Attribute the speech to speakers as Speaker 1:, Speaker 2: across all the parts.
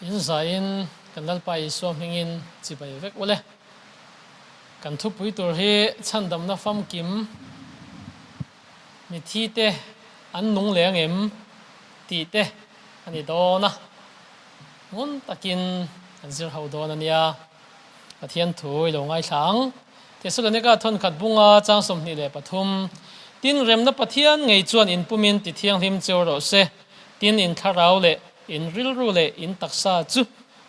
Speaker 1: In zaiin kan Lalpa Isua hmingin chibai vek ule. Kan thupui tur hi chhandamna famkim mithi te an nung leh angem tih te a ni dawn a, ngun takin kan zir ho dawn a nia. Pathian thu i lo ngaithla ang. Thesalonika thawnkhat bunga chang 23, Tin, remna Pathian ngei chuan in pumin ti thianghlim cheu rawh se, tin in thlarau leh in rilru leh in taksa chu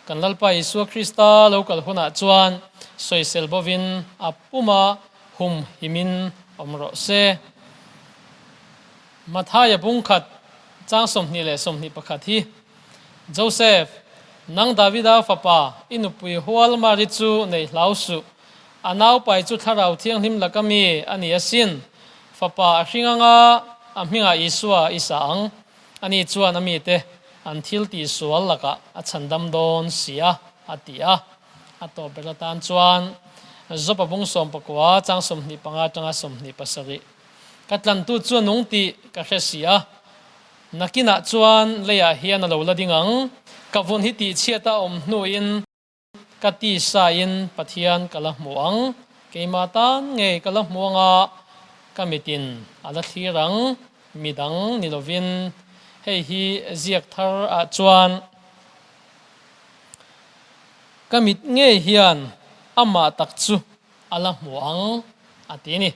Speaker 1: kan Lalpa Isua Krista lo kal hunah chuan sawisel bovin a puma hum himin awm rawh se. Mathaia bungkhat chang 21 hi, Joseph, nang Davida fapa, i nupui hual Mari chu nei hlau suh, a naupai chu Thlarau Thianghlim laka mi a ni asin, fapa a hring anga a hmingah Isua i sa ang, ani chuan a mite an thil tihsual lakah a chhandam dawn si a, a ti a. A tawp ber atan chuan Jopa bung 19 chang 25 atanga 27. Ka tlantu chu a nung tih ka hre si a, nakinah chuan leiah hian a lo la ding ang. Ka vun hi tihchhiat a awm hnuin ka tisain Pathian ka la hmu ang, keimah tan ngei ka la hmu ang a, ka mitin a la thlir ang, midang ni lovin. Hei hi ziak thar ah chuan ka mit ngei hian amah tak chu a la hmu ang a ti a ni.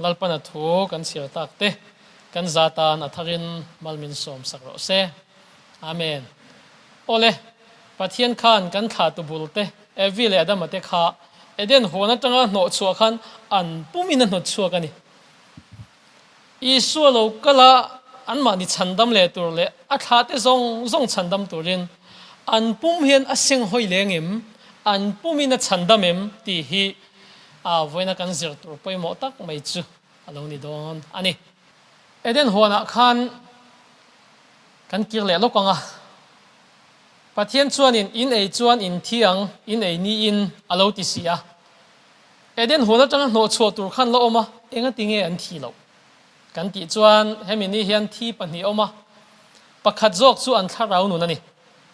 Speaker 1: Lalpana thu kan chhiar tak te kan za tan a tharin mal min sawm sak rawh se. Amen. Awle, Pathian khan kan thla tu bul te Evi leh Adama te kha Eden huan atanga hnawh chhuah khan an pumin a hnawt chhuak a ni. Isua lo kal a, anmahni chhandam leh tur leh a thla te zawng zawng chhandam turin an pum hian a seng hawi leng em, an pumin a chhandam em tih hi a vawiina kan zir tur pawimawh tak mai chu a lo ni dawn a ni. Eden huanah khan kan kir leh lawk ang a, Pathian chuanin in ei chuan in thi ang, in ei niin a lo ti si a. Eden huan atanga hnawh chhuah tur khan la awm a, engati nge an thi loh? Kan tih chuan hemi ni hian thi pahnih a awm a, pakhat zawk chu an thlarau nun a ni.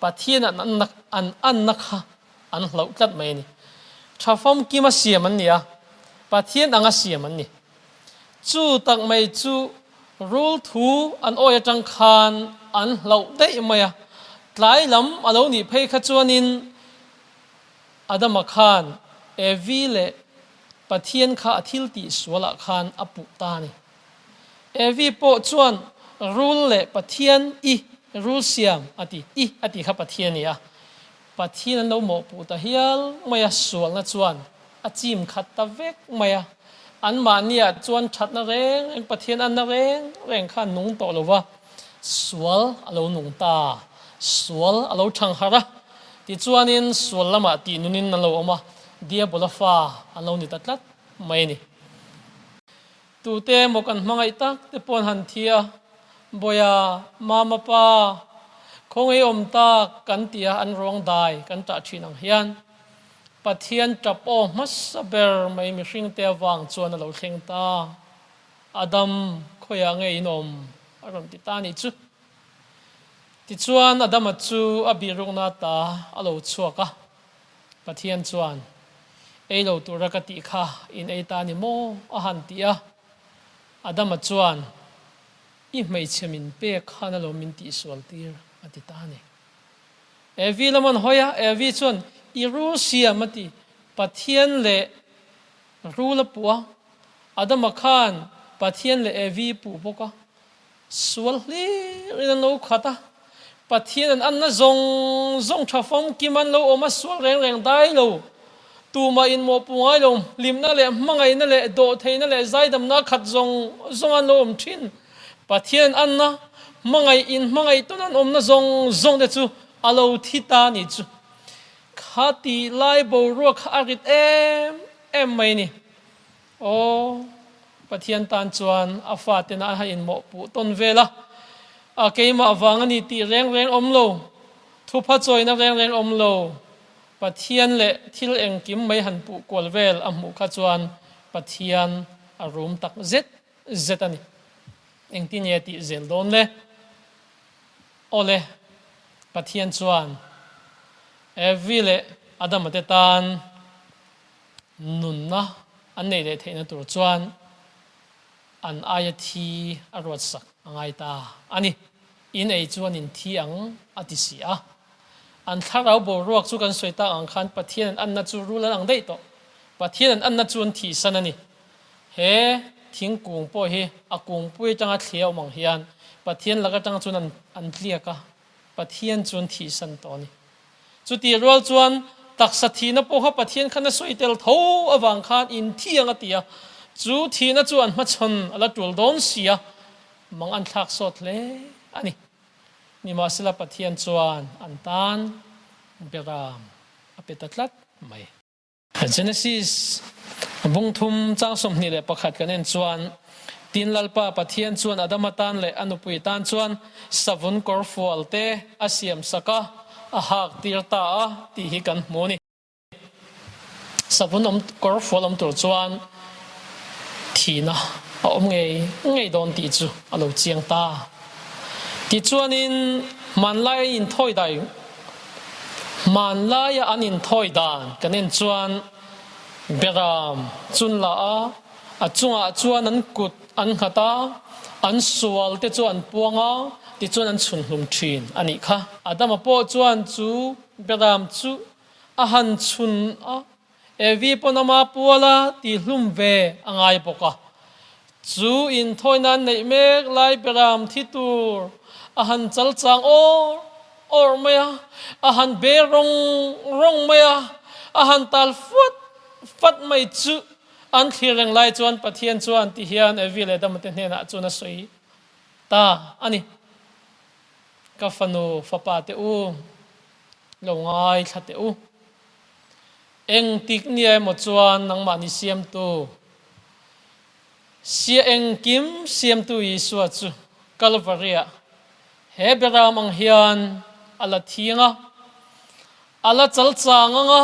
Speaker 1: Pathian an anna an anna kha an hlauh tlat mai a ni. Tha famkima siam an ni a, Pathian anga siam an ni. Chu tak mai chu rul thu an awi atang khan an hlauh daih mai a, tlai lam a lo nih phei kha chuanin Adama khan Evi leh Pathian kha a thil tih sualah khan a puh ta a ni. Evi pawh chuan rul leh Pathian i rul siam a ti, i a tih kha Pathian a ni a. Pathian an lo mawhpuh ta hial mai a, sualna chuan a chim khat ta vek mai a. Anmahniah chuan thatna reng reng, Pathian anna reng reng kha a nung tawh lo va, sual a lo nung ta, sual a lo thang harh a. Tichuanin sual lamah tih nunin an lo awm a, Diabola fa an lo ni ta tlat mai a ni. Tute emaw kan hmangaih tak te pawh an han thi a, Bawiha, Mama pa, khawngaih awm tak kan ti a, an ruang dai kan tah thin ang hian Pathian tap aw hmasa ber mai mihringte avang chuan a lo thleng ta. Adam, khawiah nge in awm? a rawn ti ta a nih chu. Tichuan, Adama chu a bihrukna ata a lo chhuak a, Pathian chuan, Ei lo tura ka tih kha in ei ta ni maw? a han ti a. Adama chuan, I hmeichhe min pek khan alawm min tihsual tir, a ti ta a ni. Evi lam an hawi a, Evi chuan, I rul siam, a ti. Pathian leh rul a puh a, Adama khan Pathian leh Evi a puh bawk a. Sual hlir in an lo khat a, Pathian an anna zawng zawng tha famkim an lo awm a, sual reng reng dai lo, tumah in mawhpuh ngai lo, hlimna leh hmangaihna leh dawhtheihna leh zaidamna a khat zawng zawng an lo awm thin. Pathian an anna, hmangaih in hmangaih tawn an awmna zawng zawng te chu a lo thi ta a nih chu. Kha tih lai boruak kha a rit em em mai a ni. Aw, Pathian tan chuan a fatena a inmawhpuh tawn vel a, a keimah vang a ni tih reng reng awm lo, thupha chawina reng reng awm lo, Pathian leh thil engkim mai han puh kual vel a hmuh kha chuan Pathian a rum tak zet zet a ni. Engtin nge tih zel dawn le? Awle, Pathian chuan. Evi leh Adama te tan nunna an neih leh theihna tur chuan an aia thi a ruatsak a ngai ta a ni. In ei chuan in thi ang a ti si a. An thlarau boruak chu kan sawi tak ang khan Pathian an anna chu rul an ang daih tawh. Pathian an anna chu an thihsan a ni. He thingkung pawh hi a kungpui atanga thli a awm ang hian Pathian lak atang chuan an an tliak a, Pathian chu an thihsan tawh a ni. Chutih rual chuan taksa thihna pawh kha Pathian khan a sawi tel tho avang khan in thi ang a ti a, chu thihna chu an hmachhawn a la tul dawn si a, mang an thlak sawt hle a ni. Nimahsela Pathian chuan an tan beram a pe ta tlat mai. Genesis bung thum chang 21 kan en chuan, Tin Lalpa Pathian chuan Adama tan leh a nupui tan chuan savun kawrfual te a siam sak a, a hak tir ta a tih hi kan hmu a ni. Savun awm kawrfual awm tur chuan thihna a awm ngei ngei dawn tih chu a lo chiang ta. Tichuanin hmanlai inthawi dai Hmanlaia an inthawi dan kan en chuan Beram chun la a, a chungah chuan an kut an nghat a, an sual te chu an puang a, tichuan an chhun hlum thin a nih kha. Adama pawh chuan chu Beram chu a han chhun a, Evi pawn ama puala tihhlum ve a ngai bawk a. Chu inthawina an neih mek lai Beram thi tur a han chal chang awr awr mai a, a han be rawng rawng mai a, a han tal fat fat mai chu an thlir reng lai chuan Pathian chuan ti hian Evi leh Adama te hnenah chuan a sawi ta a ni. Ka fanu fapa te u, lo ngaithla teh u. Engtik nia emaw chuan nangmahni siamtu, sia engkim siamtu Isua chu Kalvariah he beram ang hian a la thing a, a la chal chang ang a,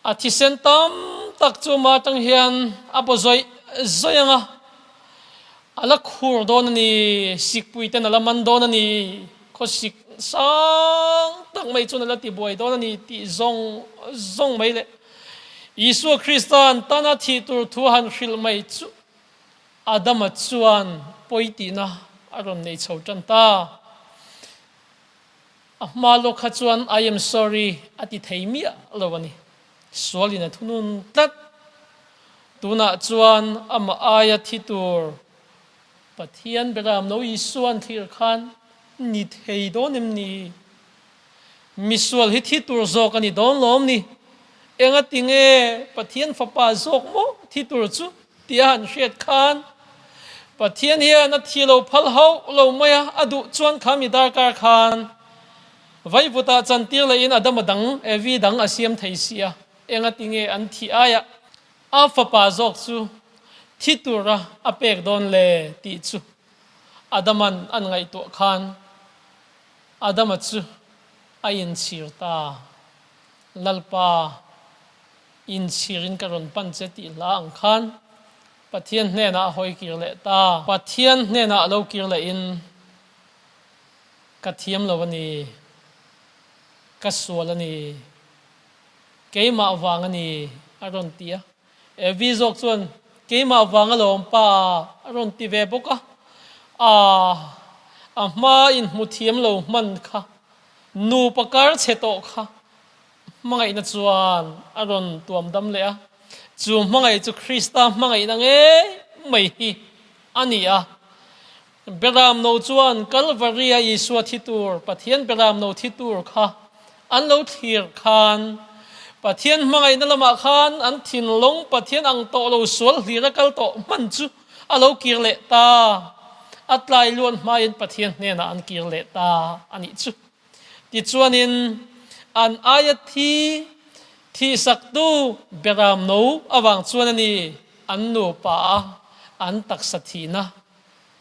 Speaker 1: a thisen tam tak chu ama atang hian a baw zawih zawih ang a, a la khur dawn a ni, sikpui ten a la man dawn a ni. Khawsik sang tak mai chuan a la ti buai dawn a ni tih zawng zawng mai leh Isua Krista'n tana thih tur thu a han hrilh mai chu Adama chuan pawi tihna a rawn nei chho tan ta. A hma lawk kha chuan I am sorry a ti thei miah lo a ni. Sualin a thunun tlat. Tunah chuan amah aia thi tur Pathian beram lo Isua'n thlir khan ni thei dawn em ni? Misual hi thi tur zawk a ni dawn lawm ni? Engati nge Pathian Fapa zawk maw thi tur chu tih a han hriat khan Pathian hian a thi lo phal hauh lo mai a, a duh chuan kha mi darkar khan vaivutah chantir lehin Adama dang, Evi dang a siam thei si a, engati nge an thih aiah A fapa zawk chu thi tura a pek dawn le tih chu Adama'n an ngaihtuah khan Adama chu a inchhir ta. Lalpa, inchhirin ka rawn pan che tih hla ang khan Pathian hnenah a hawi kir leh ta. Pathian hnenah a lo kir lehin, Ka thiam lo a ni, ka sual a ni. Keimah vang a ni, a rawn ti a. Evi zawk chuan, Keimah vang alawm pa, a rawn ti ve bawk a. Aah, a hma inhmu thiam lo hman kha, nupa kar chhe tawh kha hmangaihna chuan a rawn tuam dam leh a. Chu hmangaih chu Krista hmangaihna ngei mai hi a ni a. Beramno chuan Kalvaria Isua thi tur, Pathian Beramno thi tur kha an lo thlir khan Pathian hmangaihna lamah khan an thinlung Pathian ang tawh lo sual hlir a kal tawh hman chu a lo kir leh ta. A tlai luan hmain Pathian hnenah an kir leh ta a nih chu. Tichuanin an aia thi thihsaktu Beramno avang chuan a ni an nupa a an taksa thihna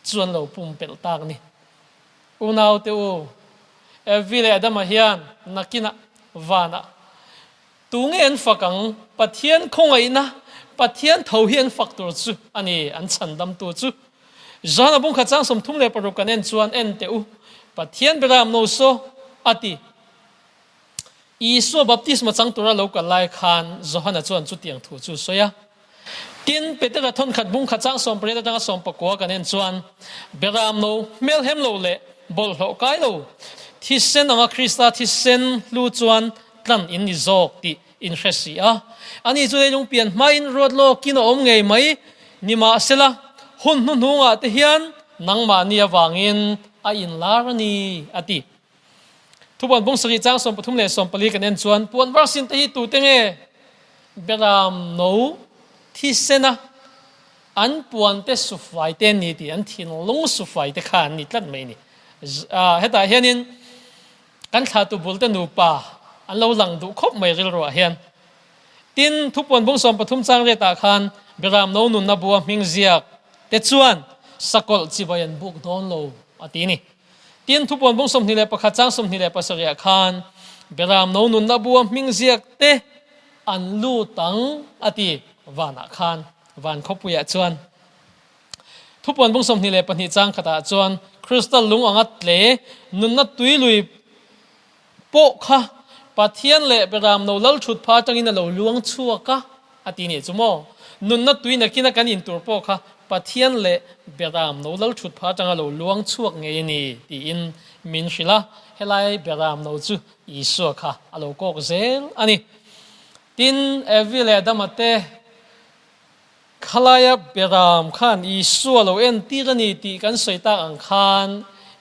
Speaker 1: chuan lo pumpelh tak ni. Unaute u, Evi leh Adama hian nakinah vanah tunge an fak ang? Pathian khawngaihna, Pathian tho hi an fak tur chu a ni, an chhandamtu chu. Johana bungkhat chang 36 kan en chuan en teh u, Pathian beram no saw a ti. Isua baptisma chang tura lo kal lai khan Johana chuan chutiang thu chu sawi a. Tin, Petera thawnkhat bung khat chang 18 atanga 19 kan en chuan, Beram no, hmelhem lo leh bawlhhlawh kai lo, thisen anga Krista thisen hlu chuan tlan in ni zawk tih in hre si a. Ani chu leilung pian hmain ruat lawkin a awm ngei mai. Nimahsela, hun hnuhnungah te hian nangmahni avangin a inlar a ni, a ti. Thupuan bung sarih chang 13 leh 14 kan en chuan puan var sin te hi tute nge? Beram no thisena an puan te sufai te an ni tih an thinlung sufai te kha an ni tlat mai a ni. Hetah hianin kan thlahtu bul te nupa an lo lang duh khawp mai rilruah hian. Tin, thupuan bung 13 chang riatah khan Beram no nunna bua hming ziak te chuan sakawlh chibai an buk dawn lo a ti a ni. Tin, thupuan bung 21 chang 27 ah khan Beram no nunna bua hming ziak te an lut ang a ti vanah khan, van khawpuiah chuan. Thupuan bung 22 chang khatah chuan Crystal lung anga tle nunna tuilui pawh kha Pathian leh Beram no lal thut pha atangin a lo luang chhuak a, a ti nih chu maw? Nunna tui nakina kan in tur pawh kha Pathian leh Beram no lal thut pha atanga lo luang chhuak ngei a ni tiin min hrilh a, helai Beram no chu Isua kha a lo kawk zel a ni. Tin, Evi leh Adama te Khalaia Beram khan Isua lo entir a ni tih kan sawi tak ang khan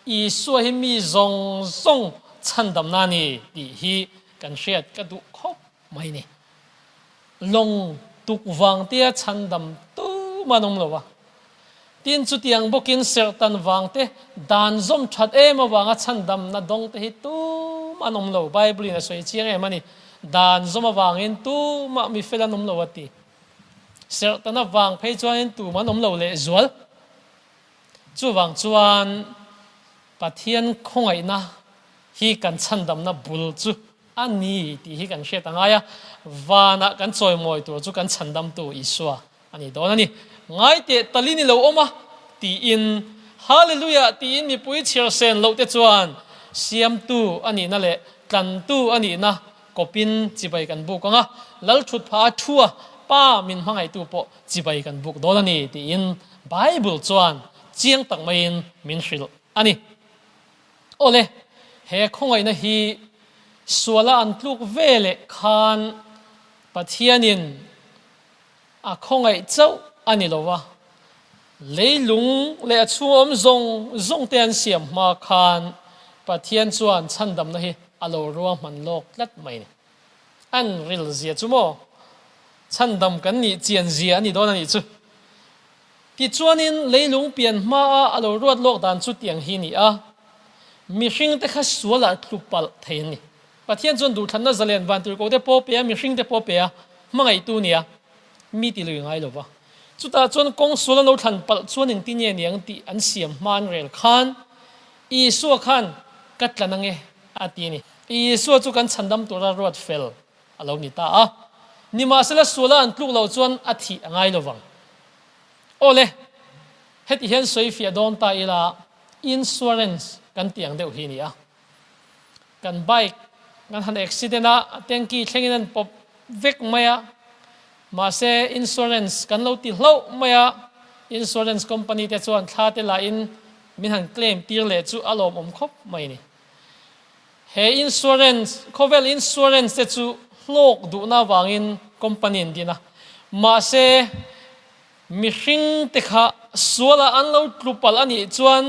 Speaker 1: Isua hi mi zawng zawng chhandamna a ni tih hi kan hriat ka duh khawp mai ni. Lawng tuk vang tia chhandam tum an awm lo a. Tin, chutiang bawkin serhtan vang te, dan zawm that em avanga chhandamna dawng te hi tum an awm lo. Bible in a sawi chiang em a ni. Dan zawm avangin tumah mi fel an awm lo a ti. Serhtana vang phei chuanin tum an awm lo lehzual. Chuvang chuan Pathian khawngaihna hi kan chhandamna bul chu a ni tih hi kan hriat a ngai a, vanah kan chawimawi tur chu kan chhandamtu Isua a ni dawn a ni. Ngaiteh talin i lo awm a tiin Hallelujah tiin mipui chhiar sen loh te chuan siamtu a nihna leh tlantu a nihna kawpin chibai kan buk ang a, Lal thut pha a thu a, Pa min hmangaihtu pawh chibai kan buk dawn a ni tiin Bible chuan chiang tak maiin min hrilh a ni. Awle, he khawngaihna hi suala an tluk ve leh khan Pathianin A khawngaih chauh a ni lo a, leilung leh a chhung awm zawng zawng te an siam hma khan Pathian chuan chhandamna hi a lo ruahman lawk tlat mai a ni. An ril zia chu maw? Chhandam kan nih chian zia a ni dawn a nih chu. Tichuanin leilung pian hmaa a lo ruat lawk dan chu tiang hi ni a, mihring te kha sualah tlu palh thei an ni. Pathian chuan duhthlanna zalen vantirhkoh te pawh pe a, mihring te pawh pe a, hmangaihtu nia mi ti lui ngai lo va. Chutah chuan kawng sual an lo thlan palh chuan engtin nge niang tih an siam hma an rel khan Isua khan ka tlan ange a ti a ni. Isua chu kan chhandam tura ruat fel a lo ni ta a. Nimahsela suala an tluk loh chuan a thih a ngai lo vang. Awle, heti hian sawi fiah dawn ta ila insurance kan tih ang deuh hi a ni a. Kan bike kan han accident a, tanky thlengin an pawp vek mai a, mahse insurance kan lo ti hlauh mai a, insurance company te chuan thla te lahin min han claim tir leh chu a lawmawm khawp mai a ni. He insurance, khawvel insurance te chu hlawk duhna avangin company an din a, mahse mihring te kha sualah an lo tlu palh a nih chuan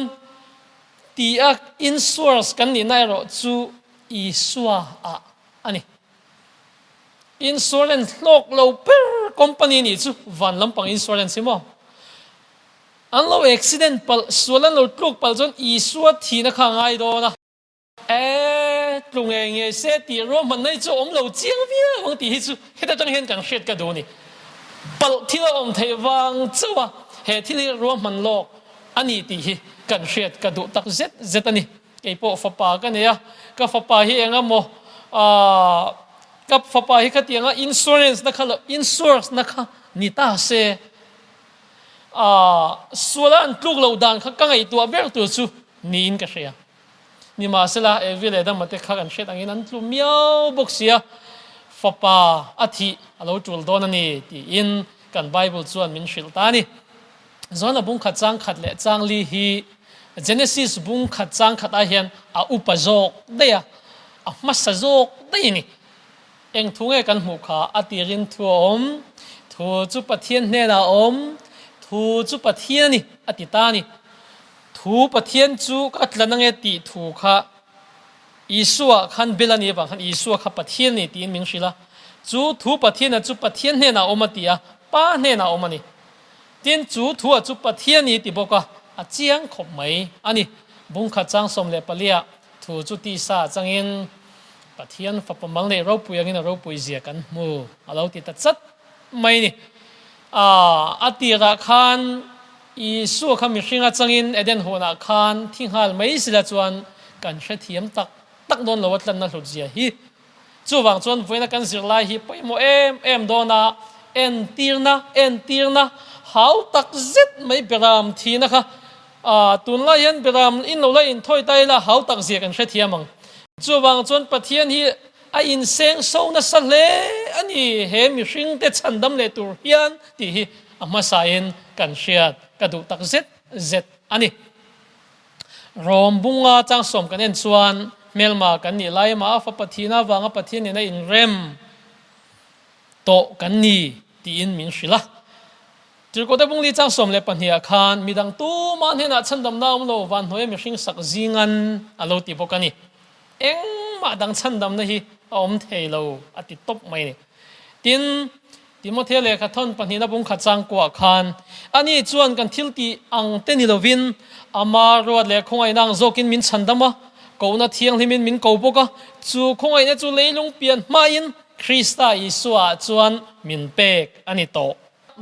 Speaker 1: Ti a insurance kan nihna erawh chu Isua ah a ni. Insurance hlawk lo ber company nih chu van lampang insurance hi maw? An lo accident palh, sual an lo tluk palh chuan Isua thihna kha a ngai dawn a. E, tlu ngei ngei se tih ruahmanna hi chu a awm lo chiang viau ang tih hi chu heta tang hian kan hriat ka duh a ni. Palh thil a awm theih vang chauh a he thil hi ruahman lawk a ni tih hi kan hriat ka duh tak zet zet a ni. Kei pawh fapa ka nei a, ka fapa hi eng emaw aah ka fapa hi khatianga insurance na kha lo insurance na kha ni ta se aah suala an tluk loh dan kha ka ngaihtuah ber tur chu niin ka hria. Nimahsela, Evi leh Adama te kha kan hriat angin an tlu miau bawk sia, fapa a thih a lo tul dawn a ni tiin kan Bible chuan min hrilh ta a ni. Johana bung khat chang khat leh chang li hi Genesis bung khat chang khat ah hian a upa zawk daih a, a hmasa zawk daih a ni. Eng thu nge kan hmuh kha? A tirin thu a awm, thu chu Pathian hnenah a awm, thu chu Pathian a ni a ti ta a ni. Thu Pathian chu ka tlan ange tih thu kha Isua khan bel a nih avang khan Isua kha Pathian a ni tiin min hrilh a. Chu thu Pathiana chu Pathian hnenah a awm a ti a, Pa hnenah a awm a ni. Tin, chu thua chu Pathian i ti bawk a, a chiang khawp mai a ni. Bungkhat chang 14 thu chu tisa atangin Pathian fapa mal neih ropui angin a ropui zia kan hmu a lo ti ta chat mai ni. A tirah khan Isua kha mihring atangin Eden huanah khan thi nghal mai sila chuan kan hrethiam tak tak dawn lo a tlanna hlut zia hi. Chuvang chuan vawiina kan zirlai hi pawimawh em em dawn a, entirna, entirna hau tak zet mai beram thihna kha tunlai hian beram in lo la inthawi ta ila hau tak zia kan hrethiam ang. Chuvang chuan Pathian hi a inseng so nasa hle a ni, he mihringte chhandam leh tur hian tih hi a hmasain kan hriat ka duh tak zet zet a ni. Rom bunga changsawm kan en chuan hmelma kan nih lai emaw a fapa thihna avanga Pathian nena inrem tawh kan ni tiin min hrilh a. Tirhkohte bungli changsawm leh pahnihah khan midang tumah hnenah chhandamna a awm lo, vanhnuaia mihring sak zingan a lo ti bawk a ni. Engmah dang chhandamna hi a awm thei lo a ti tawp mai a ni. Tin, Timothea lehkha thawn pahnihna bungkhat changkuah khan ani chuan kan thil tih ang te ni lovin ama ruat leh khawngaihna ang zawkin min chhandam a, kohna thianghlimin min ko bawk a, chu khawngaihna chu leilung pian hmain Krista Isua-ah chuan min pek a ni tawh.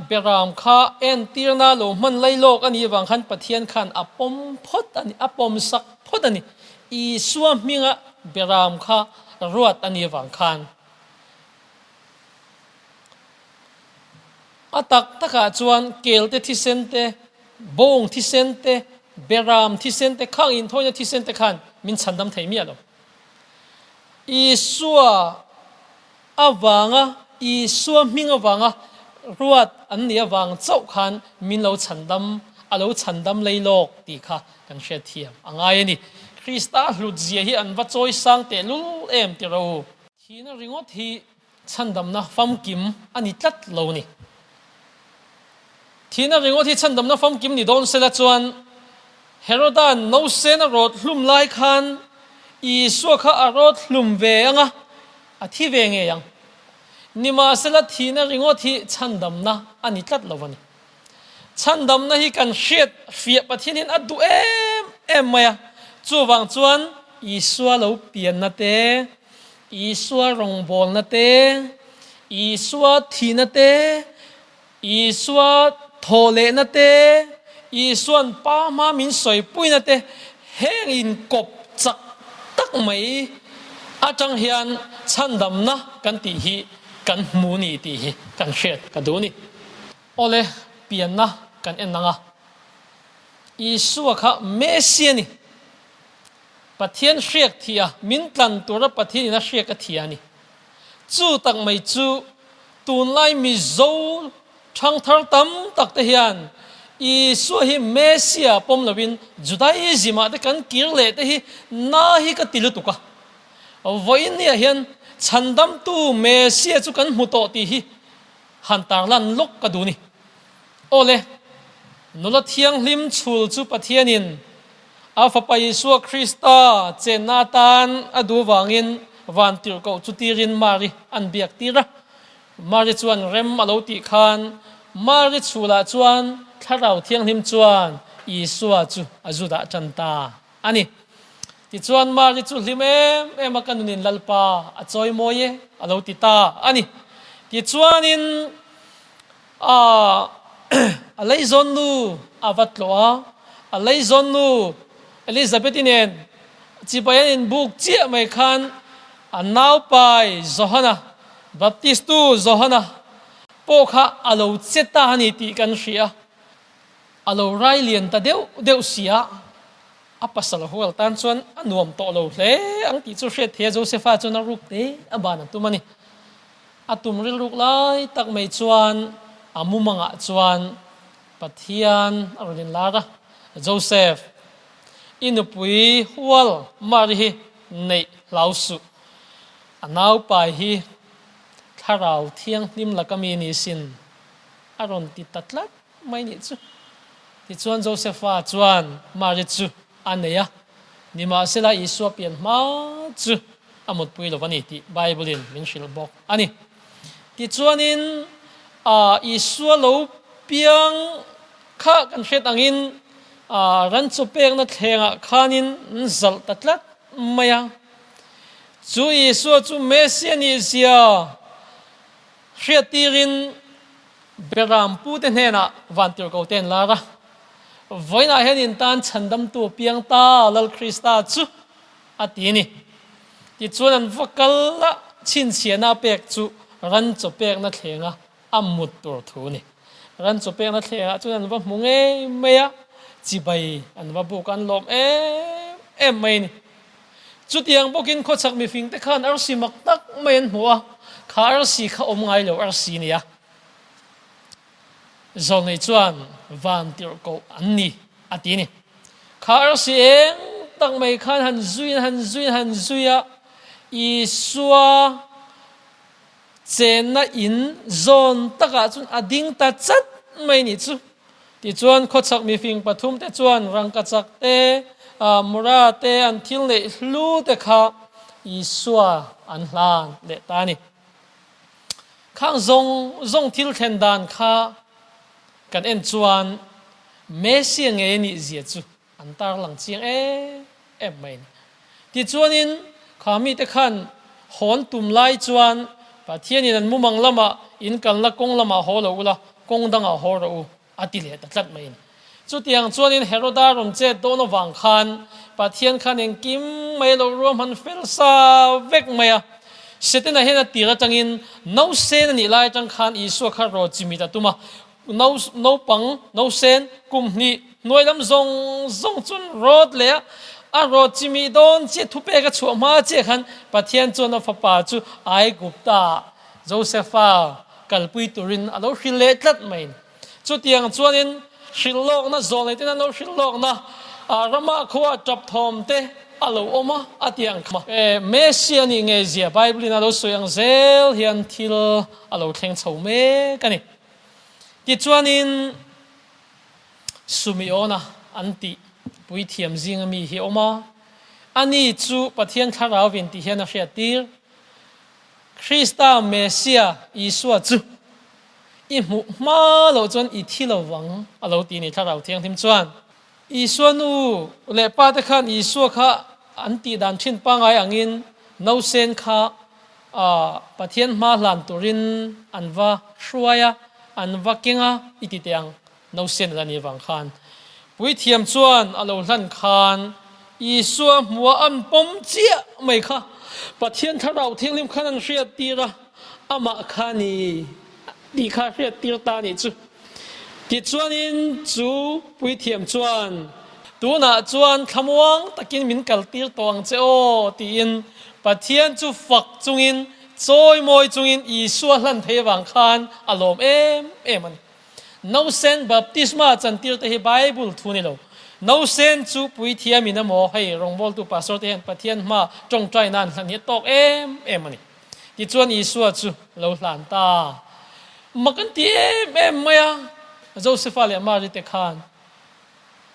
Speaker 1: Beram kha entirna lo hman lai lawk a nih avang khan Pathian khan a pawm phawt a ni, a pawm sak phawt a ni. Isua hminga beram kha ruat a nih avang khan. A tak takah chuan kelte thisen te, bawng thisen te, beram thisen te, khang inthawina thisen te khan min chhandam thei miah lo. Isua avanga, Isua hming avanga ruat an nih avang chauh khan min lo chhandam, a lo chhandam lei lawk tih kha kan hriatthiam a ngai a ni. Krista hlutzia hi an va chawisang tehlul em ti rawh u. Thihna ringawt hi chhandamna famkim a ni tlat lo ni. Thihna ringawt hi chhandamna famkim ni dawn sela chuan Heroda'n Nosen a rawt hlum lai khan Isua kha a rawt hlum ve ang a, a thi ve ngei ang. Nimahsela thihna ringawt hi chhandamna a ni tlat lo a ni. Chhandamna hi kan hriat fiah Pathian hian a duh em em mai a, chuvang chuan Isua lo pianna te, Isua rawngbawlna te, Isua thihna te, Isua thawhlehna te, Isua'n Pa hma min sawipuina te heng inkawp chak tak mai atang hian chhandamna kan tih hi kan hmu ni tih hi kan hriat ka duh a ni. Awle, pianna kan en ang a. Isua kha Messi a ni. Pathian hriak thih a, min tlan tura Pathianin a hriak a thih a ni. Chu tak mai chu tunlai Mizo thangthar tam tak te hian Isua hi Messia pawm loin Judaism ah te kan kir leh te hi na hi ka ti lutuk a. Vawiin ni ah hian chhandamtu Messia chu kan hmu tawh tih hi Han tarlan lawk ka duh ni. Awle, nula thianghlim chhul chu Pathianin a Fapa Isua Krista chenna atan a duh vangin van tirhkoh chu tirin Mari an biak tir a. Mari chuan rem a lo tih khan Mari chhulah chuan Thlarau Thianghlim chuan Isua chu a zu dah tan ta. A ni. Tichuan Mari chu hlim em em a ka nunin Lalpa a chawi mawi e a lo ti ta a ni. Tichuanin a a leizawn nu a va tlawh a, a leizawn nu Elizabeth-i nen chibai an inbuk chiah mai khan a naupai Johana, Baptistu Johana pawh kha a lo che ta a ni tih kan hria. A lo rai lian ta deuh deuh si a. A pasal hual tan chuan a nuam tawh lo hle ang tih chu hriat thei a, Josefa chuan a ruk te a ban a tum a ni. A tum rilruk lai tak mai chuan a mumangah chuan Pathian a rawn inlar a, Joseph, i nupui hual Mari hi neih hlau suh. A naupai hi Thlarau Thianghlim laka mi ni sin a rawn ti ta tlat mai nih chu. Tichuan Josefa chuan Mari chu a nei a, nimahsela Isua pian hma chu a mutpui lo a ni tih Bible-in min hrilh bawk a ni. Tichuanin Isua lo piang kha kan hriat angin ran chaw pekna thlengah khanin an zalh ta tlat mai a. Chu Isua chu Messia nih zia hriattirin Beram pute hnenah vantirhko te an lar a, Vawiinah hian in tan chhandamtu piang ta Lal Krista chu a ti a ni. Tichuan an va kal a, chhinchhiahna a pek chu ran chaw pekna thlenga a mut tur thu a ni. Ran chaw pekna thlengah chuan an va hmu ngei mai a, chibai an va buk a, an lawm em em mai a ni. Chutiang bawkin khawchhak mifingte khan arsi mak tak mai an hmu a, kha arsi kha awm ngai lo arsi nia. Zawlnei chuan van tirh koh an ni a ti a ni. Kha arsi eng tak mai khan han zui han zui han zui a, Isua chenna in zawn takah chuan a ding ta chat mai nih chu. Tichuan khawchhak mifing pathumte chuan rangkachak te, mura te, an thil neih hlu te kha Isua an hlan leh ta a ni. Khang zawng zawng thil thlen dan kha kan en chuan Messia ngei a nih zia chu an tarlang chiang em em mai a ni. Tichuanin kha mite khan hawn tum lai chuan Pathianin an mumang lamah in kalna kawng lamah haw lo ula, kawng dangah haw rawh u a ti leh ta tlat mai a ni. Chutiang chuanin Heroda rawn chet dawn avang khan Pathian khan engkim mai lo ruahman fel sa vek mai a. Setana hian a tir atangin nausen a nih lai atang khan Isua kha raw chimit a tum a, Naupang nausen kum hnih hnuai lam zawng zawng chuan rawt leh a, a rawt chimih dawn chiah thupek a chhuah hma chiah khan Pathian chuan a fapa chu Aigupta Josefa kalpui turin a lo hrilh leh tlat mai. Chutiang chuanin hrilh lawkna zawl nei ten an lo hrilh lawkna rama khua tap thawm te a lo awm a, a ti ang kha. Messia nih ngei zia Bible in a lo sawi ang zel hian thil a lo thleng chho mek a ni. Tichuanin Sumeona an tih puithiam zinga mi hi a awm a, ani chu Pathian Thlarauvin tih hian a hriattir. Krista Messia Isua chu i hmuh hma loh chuan i thi lo vang a lo ti ni Thlarau Thianghlim chuan. Isua nu leh pa te khan Isua kha an tih dan thin pangngai angin nausen kha Pathian hma hlan turin an va hruai a, an va keng a i ti teh ang, nausen a la nih avang khan. Puithiam chuan a lo hlan khan Isua hmuha an pawm chiah mai kha Pathian Thlarau Thianghlim khan an hriat tir a, amah kha ni tih kha hriat tir ta nih chu. Tichuanin chu puithiam chuan, Tunah chuan thlamuang takin min kaltir tawh ang che aw, tiin Pathian chu fak chungin, chawimawi chungin Isua hlan thei avang khan a lawm em em a ni. Nausen baptisma chantir te hi Bible thu ni lo. Nausen chu puithiamin emaw hei rawngbawltu pastor te hian Pathian hma tawngtai nan hlan hi a tawk em em a ni. Tichuan Isua chu a lo hlan ta. Mak an ti em em mai a, Josefa leh Mari te khan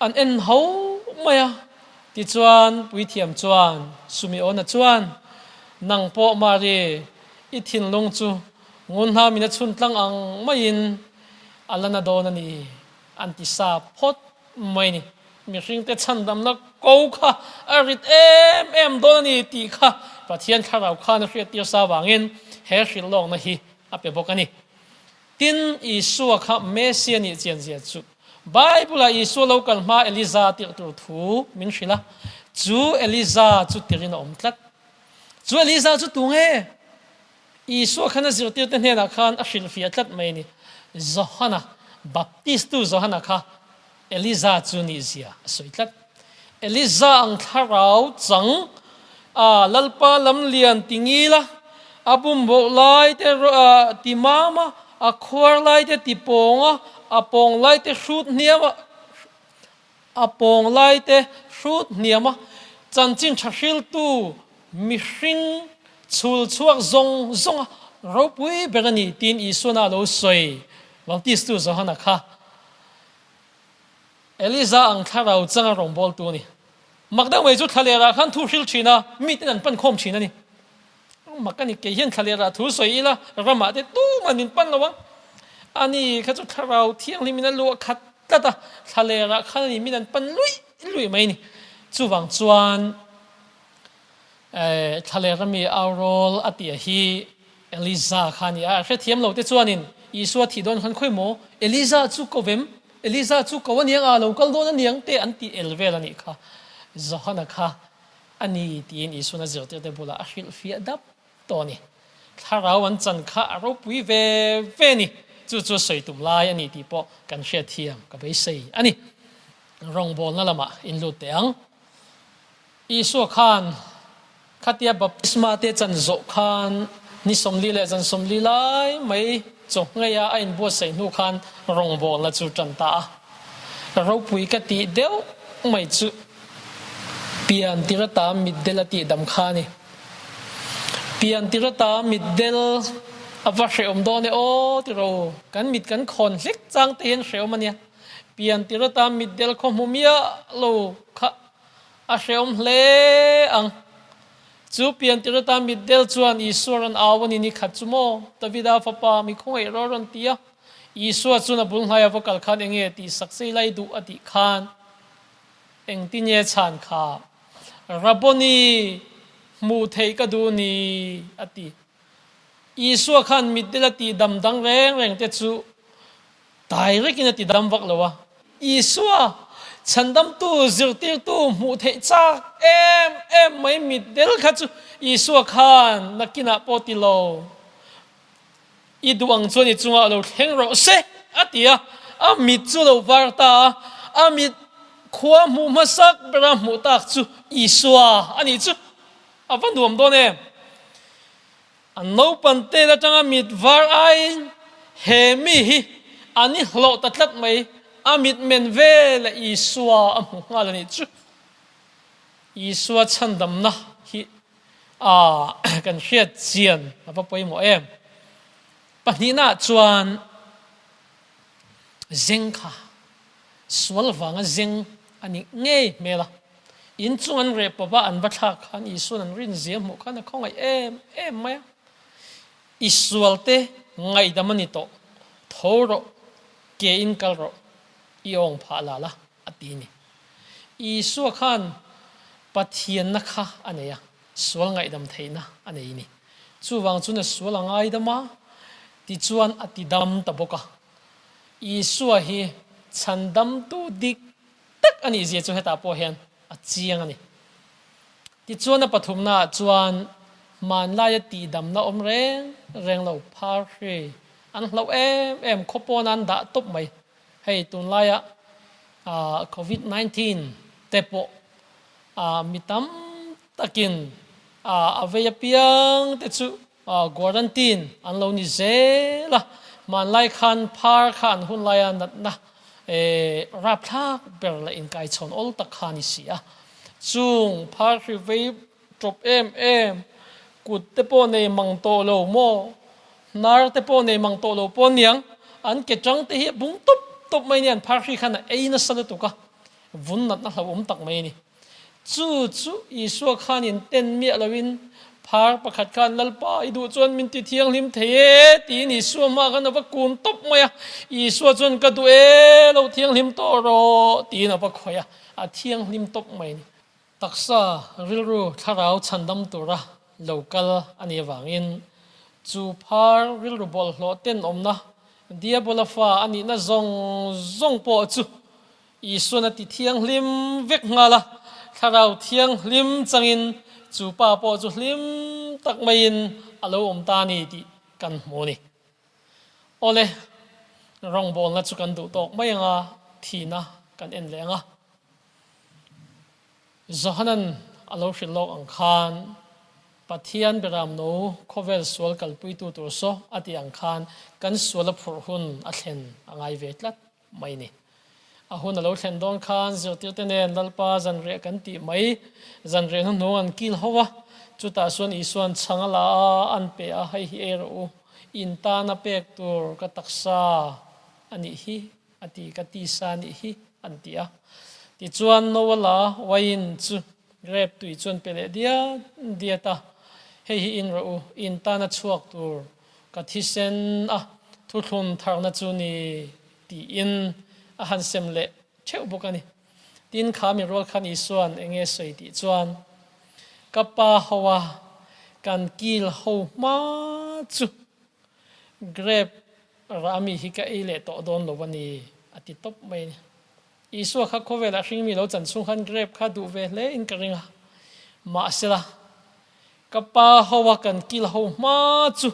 Speaker 1: an en ho mai a. Tichuan puithiam chuan Sumeona chuan, Nang pawh Mari, i thinlung chu ngun hnamin a chhun tlang ang maiin a la na dawn a ni, an ti sa phawt mai ni. Mihringte chhandamna ko kha a rit em em dawn a ni tih kha Pathian thlarau khan a hriattir sa vangin he hrilhlawkna hi a pe bawk a ni. Tin, Isua kha Messia nih chianzia chu Bible-ah Isua lo kal hma Eliza tirh tur thu min hrilh a, chu Eliza chu tirin a awm tlat. Chu Eliza chu tu nge? Isua khan a zirtirte hnenah khan a hrilhfiah tlat mai a ni. Johana, Baptistu Johana kha Eliza chu nihzia a sawi tlat. Eliza ang thlarau chang a Lalpa lam lian ti ngil a, a bumboh lai te ti mam a, a khuar lai te ti pawng a, a pawng lai te hrut hniam a, a pawng lai te hrut hniam a, chanchin tha hriltu mihring chhul chhuak zawng zawng a ropui ber a ni tiin Isuana a lo sawi, Baptistu Johana kha. Eliza ang thlarau changa rawngbawltu a ni. Mak deuh mai chu thlalerah khan thu hril thin a, miten an pan khawm thin a ni. Mak a ni, kei hian thlalerah thu sawi ila, ramah te tuman min pan lo ang. Ani kha chu thlarau thianghlimin a luah khat tlat a, thlalerah khan a ni min an pan luih luih mai a ni. Chuvang chuan Thlalera mi aurawl a tih hi Eliza kha a ni a, a hrethiam lo te chuanin Isua thih dawn khan khawi maw Eliza chu ko vem, Eliza chu ko aniang a, lo kal dawn aniang te an tih el vel a nih kha. Johana kha a ni tiin Isuan a zirtirte bulah a hrilhfiah dap tawh a ni. Thlarau an chan kha a ropui ve ve a ni. Chu chu sawi tum lai a ni tih pawh kan hriatthiam ka beisei a ni. Rawngbawlna lamah in lut teh ang. Isua khan khatia baptisma te chan zawh khan ni 40 leh zan 40 lai mai chawhngei a a inbuatsaih hnu khan rawngbawlna chu tan ta a. Ropui ka tih deuh mai chu pian tir ata mitdel a tih dam kha a ni. Pian tir ata mitdel a va hrehawm dawn e aw tiro, kan mit kan khawn hlek chang te hian hrehawm a nia. Pian tir ata mitdel khaw hmu miah lo kha A hrehawm hle ang. Chu piantir atan mitdel chuan Isua rawn au a ni ni khat chu maw? Davida fapa mi khawngaih rawh rawn ti a. Isua chuan a bul hnaia va kal khan enge tih sak sei lai duh a tih khan engtinge chhan kha Rabboni hmuh theih ka duh ni a ti. Isua khan mitdel a tih dam dang reng reng te chu Direct in a ti dam vak lo a. Isua, chhandamtu, zirtirtu hmuh theih chak em em mai mitdel kha chu Isua khan nakinah pawh ti lo. I duh ang chuan i chungah lo thleng rawh se a ti a. A mit chu lo var ta a. A mit khua hmuh hmasak bera hmuh tak chu Isua a nih chu. A va nuam dawn em? An naupan tel atanga mit var aiin he mi hi an i hlawh ta tlat mai, a mit men vel a Isua a hmu nghal a nih chu. Isua chhandamna hi a kan hriat chian a va pawimawh em. Pahnihnaah chuan zeng kha Sual vanga zeng a nih ngei hmel a. In chung an reh pawp a, an va thlak khan Isuan an rinzia hmuh khan a khawngaih em em mai a. I sualte ngaihdam a ni tawh, tho rawh, ke in kal rawh, i awng phah la la, a ti ni. Isua khan Pathianna kha a nei a, sual ngaihdam theihna a nei ni. Chuvang chuan a sual a ngaidam a, tichuan a tidam ta bawk a. Isua hi chhandamtu dik tak a nih zia chu hetah pawh hian a chiang a ni. Tichuan a pathumnaah chuan hmanlaia tihdamna awm reng reng lo phar hri an hlauh em em khaw pawn an dah tawp mai. Hei tunlaia Covid 19 te pawh mi tam takin a vei apiang te chu Quarantine an lo ni zel a, hmanlai khan phar kha an hun laia natna rapthlak ber leh inkaichhawn awl tak kha a ni si a. Chung phar hri vei tawp em em, kut te pawh nei mang tawh lo maw, hnar te pawh nei mang tawh lo pawh aniang, an ke tang te hi a bung tawp tawp mai a ni, an phar hri khan a ei nasa lutuk a, vun natna hlauhawm tak mai a ni. Chu chu Isua khan in ten miah loin phar pakhat khan Lalpa i duh chuan min ti thianghlim thei e tiin Isua hma khan a va kun tawp mai a. Isua chuan ka duh e, lo thianghlim tawh rawh tiin a va khawih a, a thianghlim tawp mai a ni. Taksa rilru thlarau chhandam tura lo kal a nih avangin chu phar rilru bawlhhlawh tenawmna Diabola fa a nihna zawng zawng pawh chu Isuan a ti thianghlim vek nghal a, Thlarau Thianghlim changin chu pa pawh chu hlim tak maiin a lo awm ta a ni tih kan hmu a ni. Awle, rawngbawlna chu kan duh tawk mai anga thihna kan en leh ang a. Johanan a lo hrilh lawk ang khan Pathian Beramno khawvel sual kalpuitu tur saw a tih ang khan kan sual a phurh hun a thlen a ngai ve tlat mai ni. A hun a lo thlen dawn khan zirtirte nen Lalpa zanriah kan tih mai, zanriah hnuhnung an kil ho a, chutah chuan Isua'n chhang a la a, an pe a, hei hi ei rawh u, in tana pek tur ka taksa a nih hi a ti, ka tisa a nih hi an ti a. Tichuan Noa la uaiin chu grep tui chuan pe leh diat diat a, hei hi in rawh u, in tana chhuak tur ka thisen a thuthlun tharna chu ni tiin a han sem leh theuh bawk a ni. Tin, kha mi rual khan Isua'n eng nge sawi tih chuan, Ka pa hoa kan kil ho hma chu grep rah mi hi ka ei leh tawh dawn lo a ni, a ti tawp mai a ni. Isua kha khawvelah hringmi lo chan chhung khan grep kha duh ve hle in ka ring a, mahsela Ka pa ho a kan kil ho hma chu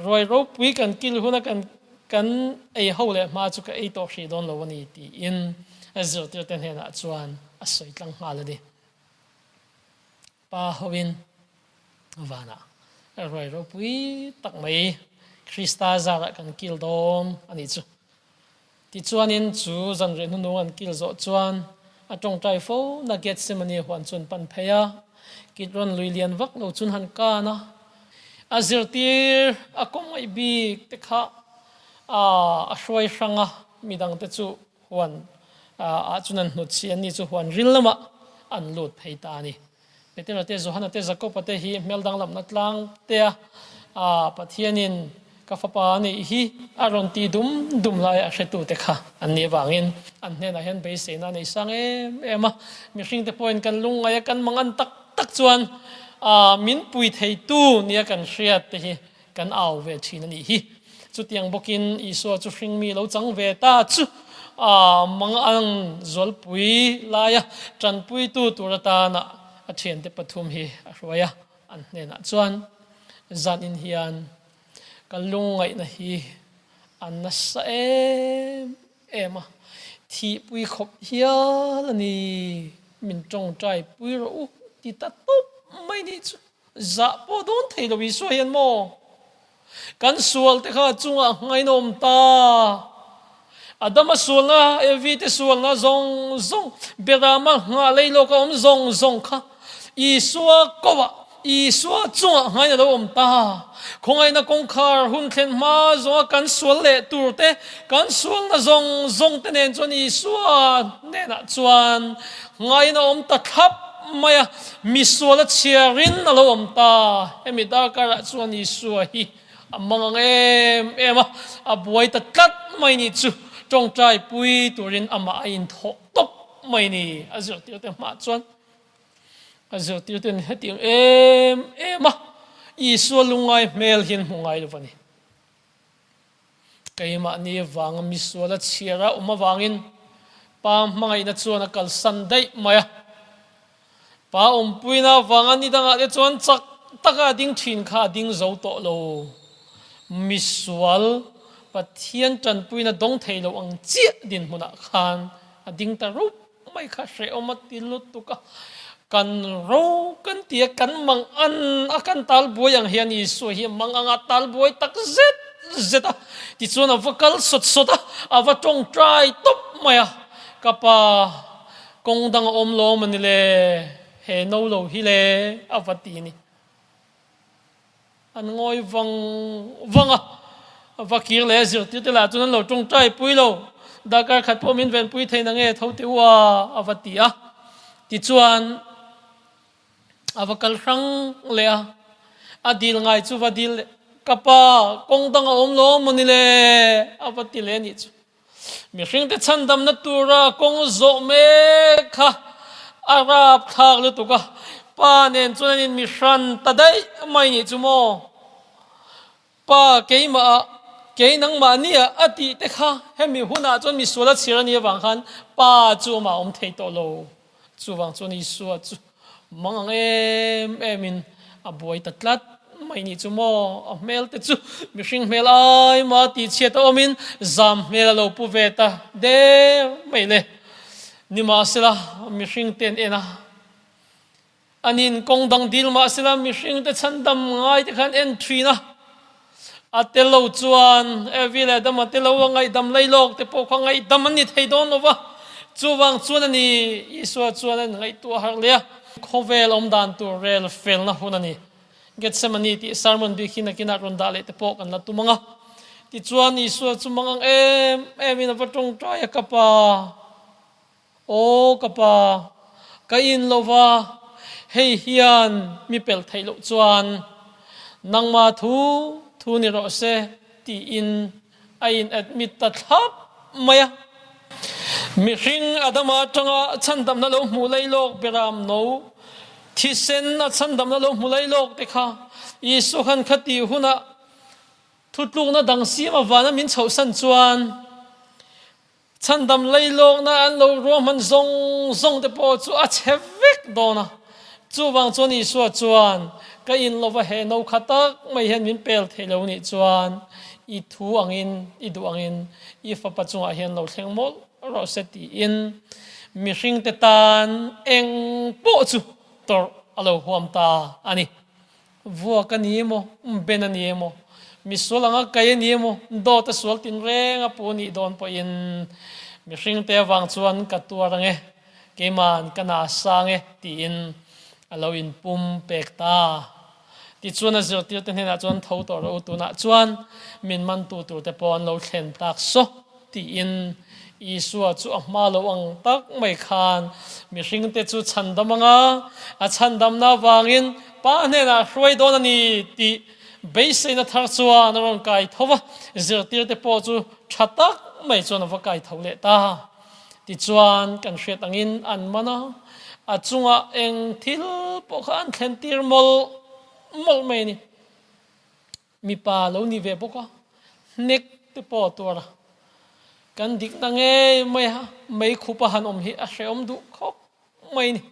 Speaker 1: ruai ropui kan kil huna kan kan ei ho leh hma chu ka ei tawh hrih dawn lo a ni tiin a zirtirte hnenah chuan a sawi tlang nghal a ni. Pa hoin vanah ruai ropui tak mai Krista zarah kan kil dawn a nih chu. Tichuanin chu zanriah hnunung an kil zawh chuan a tawngtai fo na Gethsemane huan chu an pan phei a, Kidron lui lian vak lo chun han kan a, a zirtir a kawng ngaih bik te kha a hruai hrang a, midang te chu huan ah chun an hnut si, anni chu huan ril lamah an lut phei ta a ni. Petera te, Johana te, Jakoba te hi hmel danglamna tlang tea Pathianin ka fapa a nih hi a rawn ti dum dum laia a hretute kha an nih avangin an hnenah hian beiseina a nei sang em em a. Mihringte pawhin kan lungngaih a, kan mangan tak tak chuan min pui theitu nia kan hriat te hi Kan au ve thin a nih hi. Chutiang bawkin Isua chu hringmi lo chang ve ta chu mangang zualpui laia tanpuitu tur atana a thiante pathum hi a hruai a. An hnenah chuan, Zanin hian ka lungngaihna hi a nasa em em a, thihpui khawp hial a ni, min tawngtai pui rawh u ti ta tawp mai nih chu. Zah pawh dawn thei lo Isua hian maw? Kan sual te kha chungah ngainawm ta. Adama sualna, Evi te sualna zawng zawng, Berama nghah lei lawka awm zawng zawng kha Isua koah, Isua chungah ngaina lo awm ta. Khawngaihna kawngkhar hun thlen hma zawnga kan sual leh tur te, kan sualna zawng zawng te nen chuan Isua hnenah chuan ngaina awm ta thlap mai a, misual a chhiarin a lo awm ta. Hemi darkarah chuan Isua hi a mang ang em em a, a buai ta tlat mai ni chu tawngtai pui turin amah a inthawh tawp mai ni. A zirtirte hmah chuan a zirtirten hetiang em em a, Isua lungngai hmel hian hmu ngai lo va ni. Keimahni vanga misual a chhiar a awm avangin Pa hmangaihna chuan a kalsan daih mai a. Pa awmpuina avanga ni dangah te chuan chak taka a ding thin kha a ding zo tawh lo. Misual Pathian tanpuina dawng thei lo ang chiah dinhmunah khan a ding ta rup mai kha hrehawm a ti lutuk a, kan ro kan ti a, kan mang an a, kan tal buai ang hian Isua hi a mang anga tal buai tak zet zet a, tichuan a va kal sawt sawt a, a va tawngtai tawp mai a, ka pa kawng dang a awm lawm a ni le, he no lo hi le a va ti a ni. An ngawi vang vang a, va kir leh a zirtirte lah chuan an lo tawngtai pui lo. Darkar khat pawh min venpui thei na nge tho teh u a, a va ti a. Tichuan a va kal hrang leh a, a dil ngai chu va dil leh, Ka pa, kawng dang a awm lo maw ni le? a va ti leh a nih chu. Mihringte chhandamna tura kawng zawh mek kha a rap thlak lutuk a, pa nen chuan an inmihran ta daih mai nih chu maw? Pa keimah ah, kei nangmah nia a tih te kha hemi hunah chuan misual a chhir a nih avang khan pa chu amah a awm thei tawh lo. Chuvang chuan Isua chu mang ang em em in a buai ta tlat mai nih chu maw? A hmel te chu mihring hmel ai ma tih chhiat a awm in zam hmel a lo pu ve ta der mai le. Nimahsela mihring te an en a. Anin kawng dang dil mah sela mihringte chhandam ngai te khan en thin a. A tel lo chuan Evi leh Adama te lo a ngaihdam lailawk te pawh kha ngaihdam an ni thei dawn lo va. Chuvang chuan a ni, Isua chuan a ngaihtuah harh leh a. Khawvel awm dan tur rel felna hun a ni. Gethsemane tih sermon bik hi nakinah rawn dah leh te pawh kan la tum ang a. Tichuan Isua chu mang ang em em in a va tawngtai a, Ka Pa, Aw ka pa, ka in lo va, hei hian mi pel theih loh chuan nangmah thu thu ni rawh se tiin a in admit ta thlap mai a. Mihring Adama atanga chhandamna lo hmuh lailawk beram no thisen a chhandamna lo hmu lailawk te kha Isua khan khati hunah thutlukna dang siam avana min chhohsan chuan Chhandam leilawkna an lo ruahman zawng zawng te pawh chu a chhe vek dawn a. Chuvang chuan Isua chuan, Ka in lova he no kha tak mai hian min pel thei lo nih chuan i thu angin, i duh angin i fapa chungah hian lo thleng mawlh rawh se tiin mihringte tan eng pawh chu tawrh a lo huam ta a ni. Vuak a ni emaw, ben a ni emaw, misual anga kai a ni emaw, dawt a sual tinreng a pu nih dawn pawhin mihringte avang chuan ka tuar ang e, keima'n ka na sang e tiin a lo inpum pek ta. Tichuan a zirtirte hnenah chuan tho tawh rawh u, tunah chuan min mantu turte pawh an lo thlen tak saw. Tiin Isua chu a hma lo ang tak mai khan mihringte chu chhandam anga a chhandamna avangin Pa hnenah hruai dawn a ni tih beiseina thar chuan a rawn kai tho va, zirtirte pawh chu tha tak mai chuan a va kai tho leh ta. Tichuan kan hriat angin an man a, a chungah eng thil pawh kha an thlentir mawlh mawlh mai a ni. Mipa lo ni ve bawk a, hnek te pawh a tuar a. Kan dikna ngei mai a, mei khup a han awm hi a hrehawm duh khawp mai ni.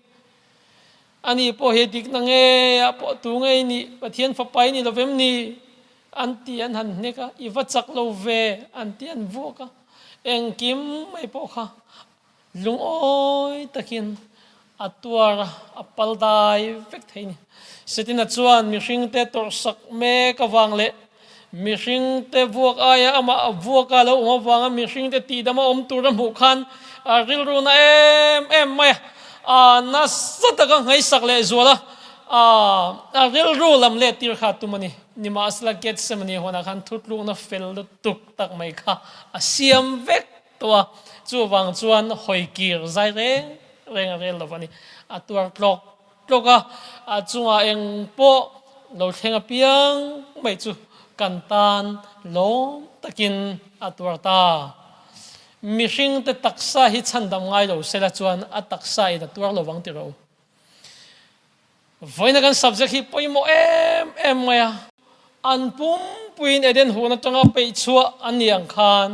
Speaker 1: Ani pawh hi dikna ngei ah pawh tu ngei nih, Pathian fapa i ni lovem ni? an ti an han hnek a, i va chak lo ve an ti an vuak a, engkim mai pawh kha Lungawi takin a tuar a, a pal dai vek thei ni. Setina chuan mihringte tawrhsak mek avang leh mihringte vuak aia amah vuaka lo awm avanga mihringte tihdama awm tur a hmuh khan a rilru na em em mai a, a nasa taka ngaihsak leh zual a, a rilru lam let tir kha a tum a ni. Nimahsela Gethsemane huanah khan thutlukna fel lutuk tak mai kha a siam vek. Tawh a, chuvang chuan hawi kir zai reng reng a rel lo a ni. A tuar tlawk tlawk a, a chungah eng pawh lo thleng apiang mai chu kan tan lawm takin a tuar ta. Mihringte taksa hi chhandam ngai lo sela chuan a taksa in a tuar lo vang tiro. Vawiina kan subject hi pawimawh em em mai a. An pumpuiin Eden huan atanga peih chhuah an nih ang khan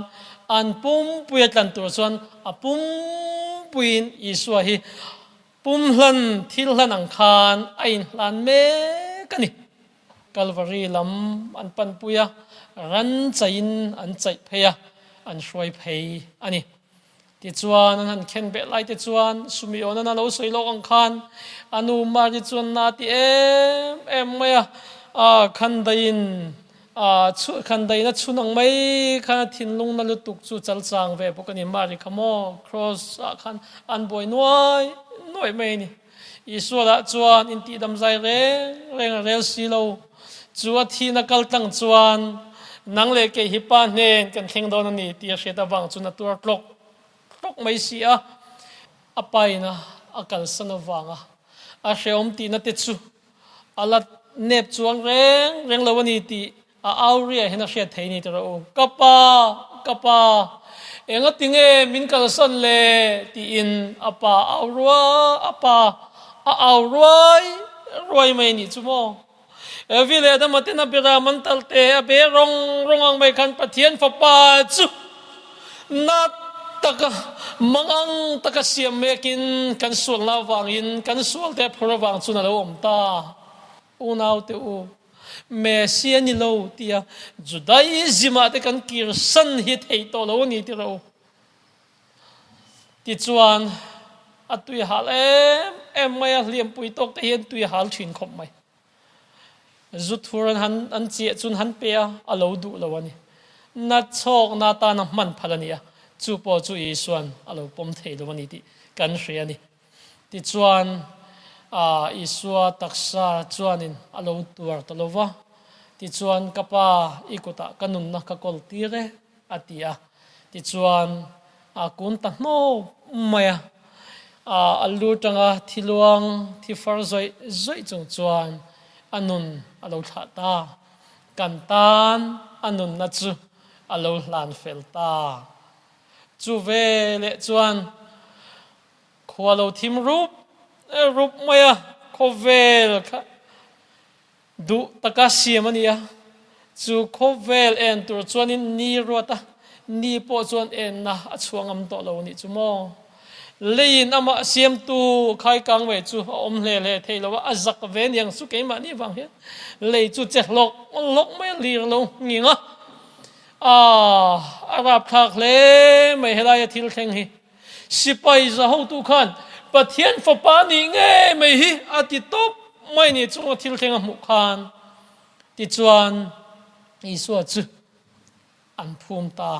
Speaker 1: an pumpui a tlan tur chuan a pumpuiin Isua hi pumhlan thil hlan ang khan a inhlan mek a ni. Kalvari lam an panpui a, ran chaihin an chaih phei a, an hruai phei a ni. Tichuan, an han khen beh lai te chuan Sumion-an a lo sawi lawk ang khan a nu Mari chuan na ti em em mai a, a khandaiin a khandaiin a chhun ang mai khan a thinlung na lutuk chu chal chang ve bawk a ni. Mari kha maw Cross ah khan an buai nuai nuai mai a ni. Isua lah chuan intihdam zai reng reng a rel si lo. Chu a thihna kal tlang chuan nang leh kei hi pa hnen kan thleng dawn a ni tih a hriat avang chuan a tuar tlawk tlawk mai si a. A paina a kalsan avanga a hrehawm tihna te chu a la nep chuang reng reng lo a ni tih A au riah hian a hriat thei ni tawh rawh u. Ka pa, ka pa, engati nge min kalsan le? tiin a pa a au ruai, a pa a au ruai ruai mai a nih chu maw? Evi leh Adama ten a beram an talh te, a be rawng rawng ang mai khan Pathian fapa chu na taka mangang taka siam mekin kan sualna avangin kan sualte a phur avang chuan a lo awm ta. Unaute u, Messi a ni lo tia Judaism ah te kan kirsan hi theih tawh lo a ni tih rawh u. Tichuan. A tui hal em em mai a, hliampui tawk te hian tui a hal thin khawp mai. Zu thur an han an chiah chun han pe a, a lo duh lo a ni. Na chhawkna atana hman phal a ni a, chu pawh chu Isua'n a lo pawm thei lo a ni tih kan hria a ni. Tichuan, Isua taksa chuanin a lo tuar ta lo va, tichuan, Ka Pa, i kutah ka nunna ka kawl tir e, a ti a. Tichuan, a kun ta hnawp mai a, a lu tanga thi luang, thi far zawih zawih chung chuan a nun a lo thlah ta. Kan tan a nunna chu a lo hlan fel ta. Chu veleh chuan Khua lo thim rup rup mai a, khawvel kha duh taka siam a ni a. Chu khawvel en tur chuanin ni ruat a, ni pawh chuan enna a chhuah ngam tawh lo a nih chu maw. Leiin amah siamtu khaikang ve chu a awm hle hle thei lo a, a zak ve niang chu keimahni vang hian lei chu che hlawk hlawk mai a, lir lo nghing a. Aah, a rapthlak hle mai helaia thil thleng hi. Sipai za hotu khan Pathian Fapa nih ngei mai hi a ti tawp mai ni chunga thil thleng a hmuh khan tichuan Isua chu an phum ta.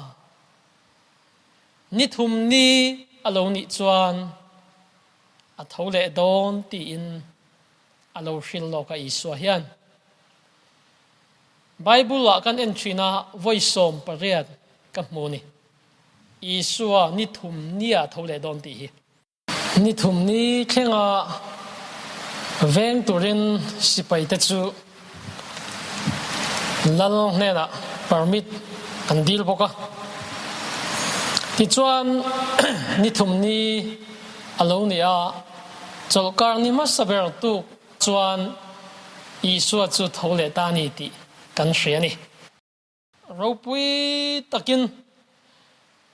Speaker 1: Ni thum ni a lo nih chuan a tho leh dawn tiin a lo hril lawk a Isua hian. Bible ah kan en thin a vawi 18 ka hmu ni. Isua ni thum nia tho leh dawn tih hi. Ni thum ni thlenga veng turin sipaite chu lal hnenah permit an dil bawk a. Tichuan ni thum ni a lo ni a, chawlhkar ni hmasa ber tuk chuan Isua chu tho leh ta a ni tih kan hria a ni. Ropui takin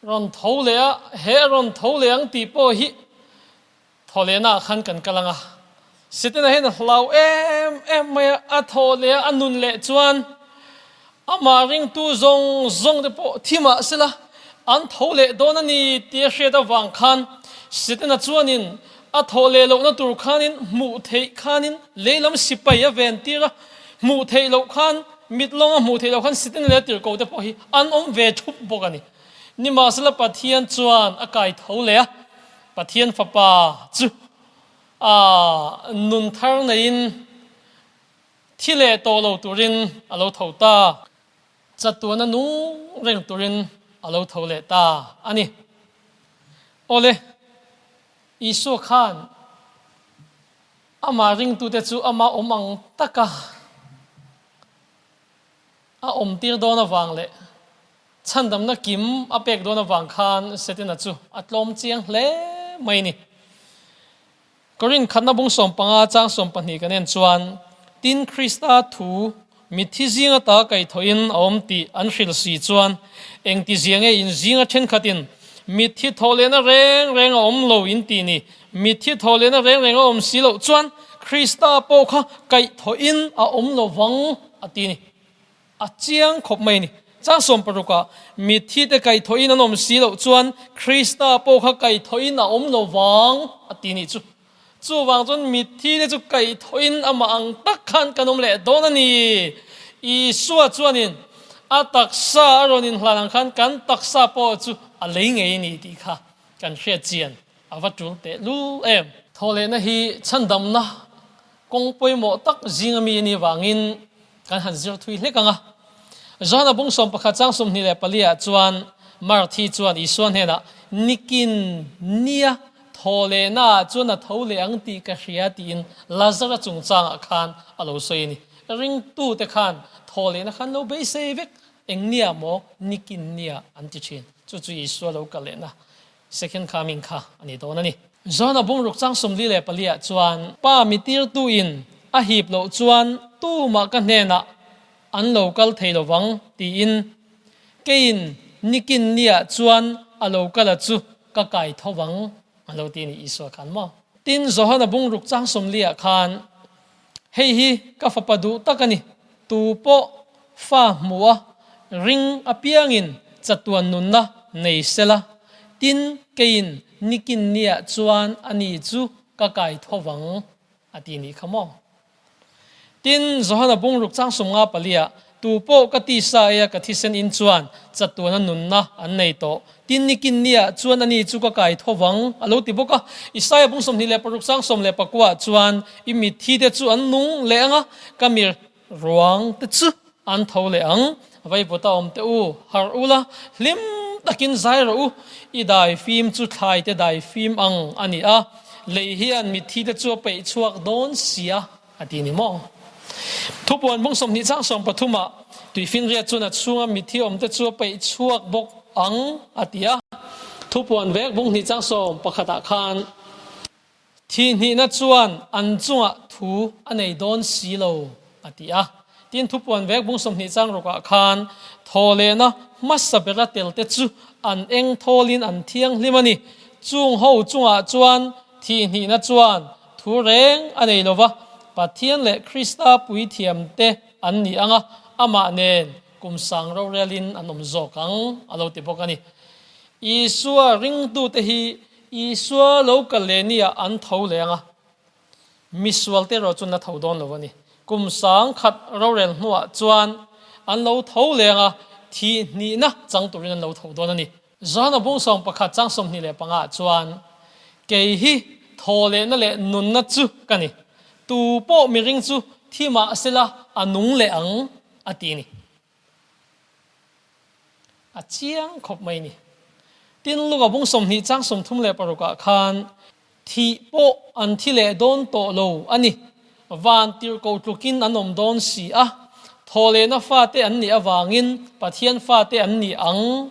Speaker 1: rawn tho leh a, he rawn tho leh ang tih pawh hi thaw lehna ah khan kan kal ang a. Setana hian a hlau em em mai a, a thaw leh a, a nun leh chuan amah ringtu zawng zawng te pawh thi mah sela an tho leh dawn a ni tih a hriat avang khan Setana chuanin a thaw leh lohna tur khanin hmuh theih khanin lei lam sipai a ven tir a, hmuh theih loh khan Mit lawnga hmuh theih loh khan Satan leh tirhkoh te pawh hi an awm ve thup bawk a ni. Nimahsela Pathian chuan a kai tho leh a, Pathian Fapa chu a nun thar neiin thi leh tawh lo turin a lo tho ta. Chatuana nung reng turin a lo tho leh ta a ni. Awle, Isua khan Amah ringtute chu ama awm ang taka a awmtir dawn avang leh chhandamna kim a pek dawn avang khan Setana chu a tlawm chiang hle mai a ni. Korinth khatna bung 15 chang 12 kan en chuan, Tin, Krista thu mitthi zing ata kaihthawhin a awm tih an hrilh si chuan, engti zia nge in zinga thenkhatin mitthi thawh lehna reng reng a awm lo in tih ni? Mitthi thawh lehna reng reng a awm si loh chuan Krista pawh kha kaihthawhin a awm lo vang a ti ni. A chiang khawp mai a ni. Chang 16 ah mitthi te kaihthawhin an awm si loh chuan Krista pawh kha kaihthawhin a awm lo vang a ti nih chu. Chuvang chuan mitthi te chu kaihthawhin amah ang tak khan kan awm leh dawn a ni. Isua chuanin a taksa a rawn inhlan ang khan kan taksa pawh chu a lei ngei a ni tih kha kan hriat chian a va tul teh lul em. Thawhlehna hi chhandamna kawng pawimawh tak zinga mi a nih vangin kan han zir thui hlek ang a. Johana bung 11 chang 24 ah chuan Marthi chuan Isua hnenah, Nikin nia thaw lehna ah chuan a tho leh ang tih ka hria tiin Lazara chungchangah khan a lo sawi a ni. Ringtute khan thaw lehna khan lo beisei vek, eng nia maw nikin nia an ti thin. Chu chu Isua lo kal lehna Second coming kha a ni dawn a ni. John-a bungruk chang 44 ah chuan, Pa mi tirtuin a hip loh chuan tumah ka hnenah an lo kal thei lo vang tiin keiin nikin niah chuan a lo kal a chu ka kai tho vang a lo ti a ni Isua khan maw. Tin, John-a bungruk chang 40 ah khan, Hei hi ka fapa duh tak a ni, tu pawh fa hmu a ring apiangin chatuan nunna nei sela, tin keiin nikin niah chuan ani chu ka kai tho vang, a ti nih kha maw? Tin, Johana bungruk chang 50 paliah, Tu pawh ka tisa eia ka thisen in chuan chatuana nunna an nei tawh. Tin, nikin niah chuan ani chu ka kai tho vang, a lo ti bawk a. Isaia bung 26 chang 19 chuan, I mitthi te chu an nung leh ang a, ka mi Ruang te chu an tho leh ang. Vaivuta awm teh u, harh u la, hlim takin zai rawh u. I dai fim chu thlai te dai fim ang a ni a, lei hian mitthi te chu a peih chhuak dawn si a, a ti ni maw? Thupuan bung 20 chang 13 ah tuifinriat chuan a chhunga mitthi awm te chu a peih chhuak bawk ang a ti a. Thupuan vek bung hnih chang 11 ah khan. Thihhnihna chuan an chungah thu a nei dawn si lo, a ti a. Tin, thupuan vek bung 20 chang rawkah khan thawhlehna hmasa bera telte chu an eng thawlin an thianghlim a ni. Chung ho chungah chuan thihhnihna chuan thu reng a nei lo va, Pathian leh Krista puithiamte an ni ang a, amah nen kum sang rorelin an awm zawk ang, a lo ti bawk a ni. Isua ringtute hi Isua lo kal leh nia an tho leh ang a, misualte erawh chu na tho dawn lo a ni. Kum 1000 rorel hnuah chuan an lo tho leh ang a, thih hnihna chang turin an lo tho dawn a ni. Johana bung 11 chang 25 ah chuan, Kei hi thaw lehna leh nunna chu ka ni, tu pawh miring chu thi mah sela a nung leh ang, a ti a ni. A chiang khawp mai ni. Tin, Luka bung 20 chang 36 ah khan thih pawh an thi leh dawn tawh lo a ni. Van tirhkoh tlukin an awm dawn si a, thawhlehna fate an nih avangin Pathian fate an ni ang.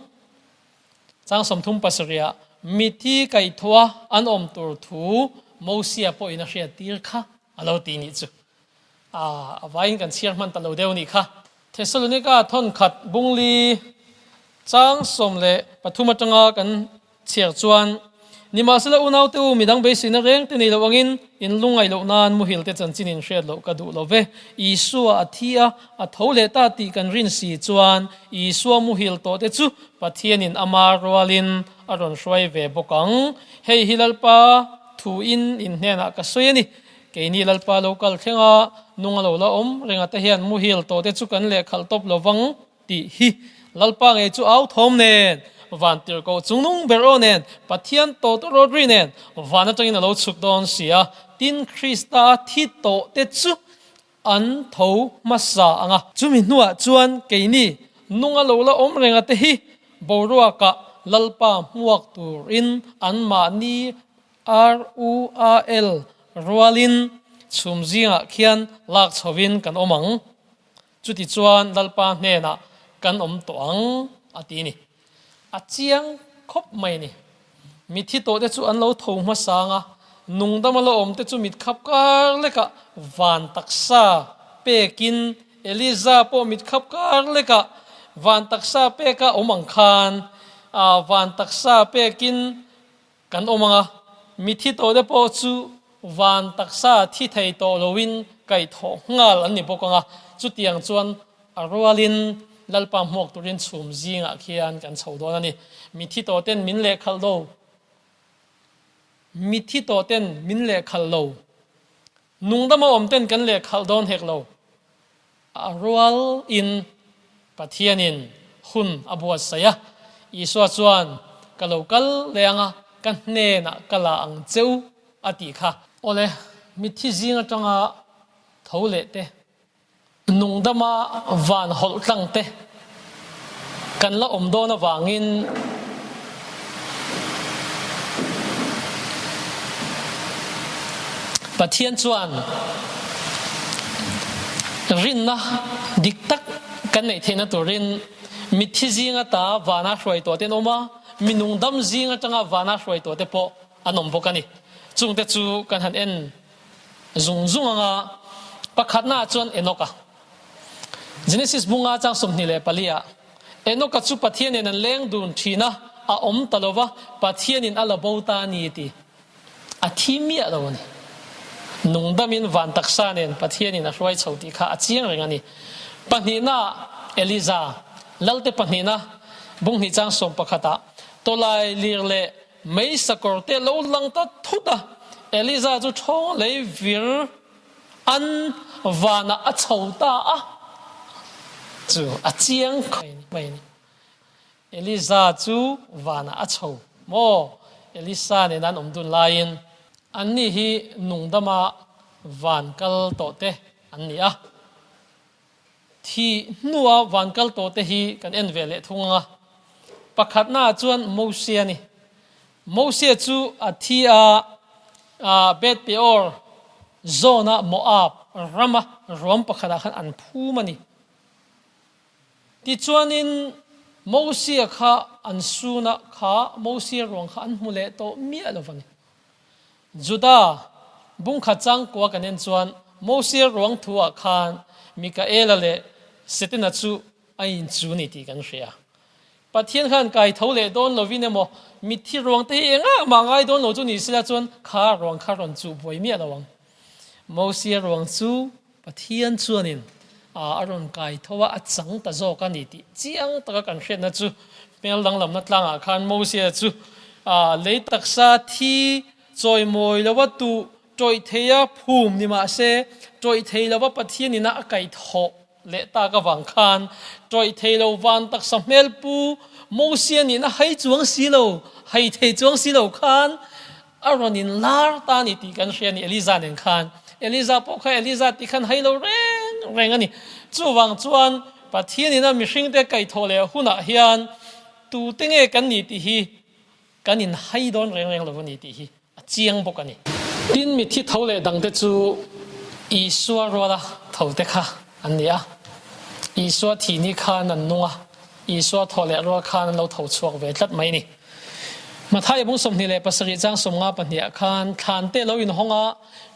Speaker 1: Chang 37 ah mithi kaihthawha an awm tur thu Mosia pawhin a hriattir kha a lo ti nih chu. A vaiin kan chhiar hman ta lo deuh nih kha. Thessalonika thawnkhat bungli chang 13 atanga kan chhiar chuan, Nimahsela unaute u, midang beiseina reng te nei loh angin in lungngaih loh nan muhil te chanchin in hriat loh ka duh lo ve. Isua a thi a, a tho leh ta tih kan rin si chuan Isua muhil tawh te chu Pathianin ama rualin a rawn hruai ve bawk ang. Hei hi Lalpa thuin in hnenah ka sawi a ni. Keini Lalpa lo kal thleng a, nung a lo la awm reng a te hian muhil tawh te chu kan lehkhalh tawp lo vang tih hi Lalpa ngei chu au thawm nen, van tirhkoh chungnung ber aw nen, Pathian tawh tawh rawt ri nen van atangin a lo chhuk dawn si a, tin Krista a thi tawh te chu an tho hmasa ang a. Chumi hnuah chuan keini nung a lo la awm reng a te hi boruakah Lalpa hmuak turin anmahni RUAL rualin chhum zingah khian lak chhovin kan awm ang. Chutichuan Lalpa hnenah kan awm tawh ang, a ti ni. A chiang khawp mai a ni. Mithi tawhte chu an lo tho hmasang a, nungdama la awmte chu mitkhap kar lekah van taksa pekin Eliza pawh mitkhap kar lekah van taksa peka awm ang khan van taksa pekin Kan awm ang a, mithi tawhte pawh chu van taksa thi thei tawh loin kaihthawh nghal an ni bawk ang a, chutiang chuan a rualin Lalpa hmuak turin chhum zingah khian kan chho dawn a ni. Mithi tawhten min lehkhalh lo. Mithi tawhten min lehkhalh lo. Nungdama awmten kan lehkhalh dawn hek lo. A rualin Pathianin hun a buatsaih a, Isua chuan, Ka lo kal leh ang a, ka hnenah ka la ang che u, a tih kha. Awle, mitthi zing atanga tho leh te, nungdama van hawlh tlang te kan la awm dawn avangin, Pathian chuan rinna dik tak kan neih theihna turin mitthi zing ata vana hruai tawhte an awm a, mi nungdam zing atanga vana hruai tawhte pawh an awm bawk a ni. Chungte chu kan han en zung zung ang a, pakhatnaah chuan Enoch-a. Genesis bunga chang 24 ah Enoch-a chu Pathian nen an leng dun thin a, a awm ta lo va, Pathianin a la bo ta a ni ti a thi miah lo a ni. Nungdamin van taksa nen Pathianin a hruai chho tih kha a chiang reng a ni. Pahnihna Eliza, Lalte pahnihna, bung hnih chang 11 ah, Tawlai lir leh. mei sakawr te lo lang ta thut a, Eliza chu ṭhawng lei vir an vanah a chho ta a, chu a chiang mai a ni. Eliza chu vanah a chho maw? Elisa nen an awm dun laiin anni hi nungdama van kal tawh te an ni a. Thih hnua van kal tawh te hi kan en ve leh thung ang a. Pakhatnaah chuan Mosia a ni. Mosia chu a thi a, Beth Peor zawna Moab rama ruam pakhatah khan an phum a ni. Tichuanin Mosia kha an suna kha Mosia ruang kha an hmu leh tawh miah lo va ni. Juda bungkhat changkua kan en chuan Mosia ruang thuah khan Mikaela leh Setana chu a inchu ni tih kan hria. Pathian khan kai tho leh dawn lovin emaw mitthi ruang te hi engah mah ngai dawn lo chu ni sela chuan kha ruang kha rawn chuh buai miah lo ang. Mosia ruang chu Pathian chuanin a rawn kai tho a, a chang ta zawk a ni tih chiang taka kan hriatna chu hmel danglamna tlangah khan Mosia chu lei taksa thi chawimawi lova tuh tawih theia phum ni mah se, tawih thei lova Pathianina a kaihthawh leh tak avang khan tawih thei lo van taksa hmel pu Mosia nihna hai chuang si lo, hai thei chuang si lo khan A rawn in lar ta a ni tih kan hria a ni Eliza nen khan. Eliza pawh kha Eliza tih khan hai lo reng reng a ni. Chuvang chuan Pathian ina mihringte kaihthawh leh hunah hian tute nge kan ni tih hi kan in hai dawn reng reng lo a ni tih hi a chiang bawk a ni. Tin mithi tho leh dangte chu Isua ruala thote kha an ni a. Isua thih ni khan an nung a, Isua thawh leh rual khan an lo tho chhuak ve tlat mai a ni. Matthai bung 27 chang 50 pahniah khan thlan te lo inhawng a,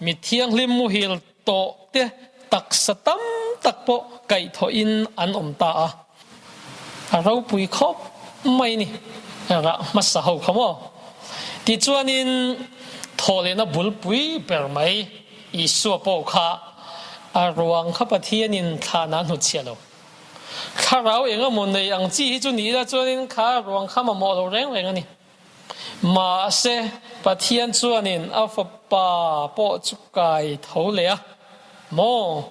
Speaker 1: mi thianghlim muhil tawh te taksa tam tak pawh kaihthawhin an awm ta a. A ropui khawp mai ni, rah hmasa ho kha maw? Tichuanin thawhlehna bulpui ber mai Isua pawh kha a ruang kha Pathianin thlan ah hnutchhiah lo. Thlarau eng emaw nei ang chi hi chu ni ila chuanin kha ruang kha mamawh lo reng reng a ni. Mahse, Pathian chuanin a Fapa pawh chu kai tho leh a maw?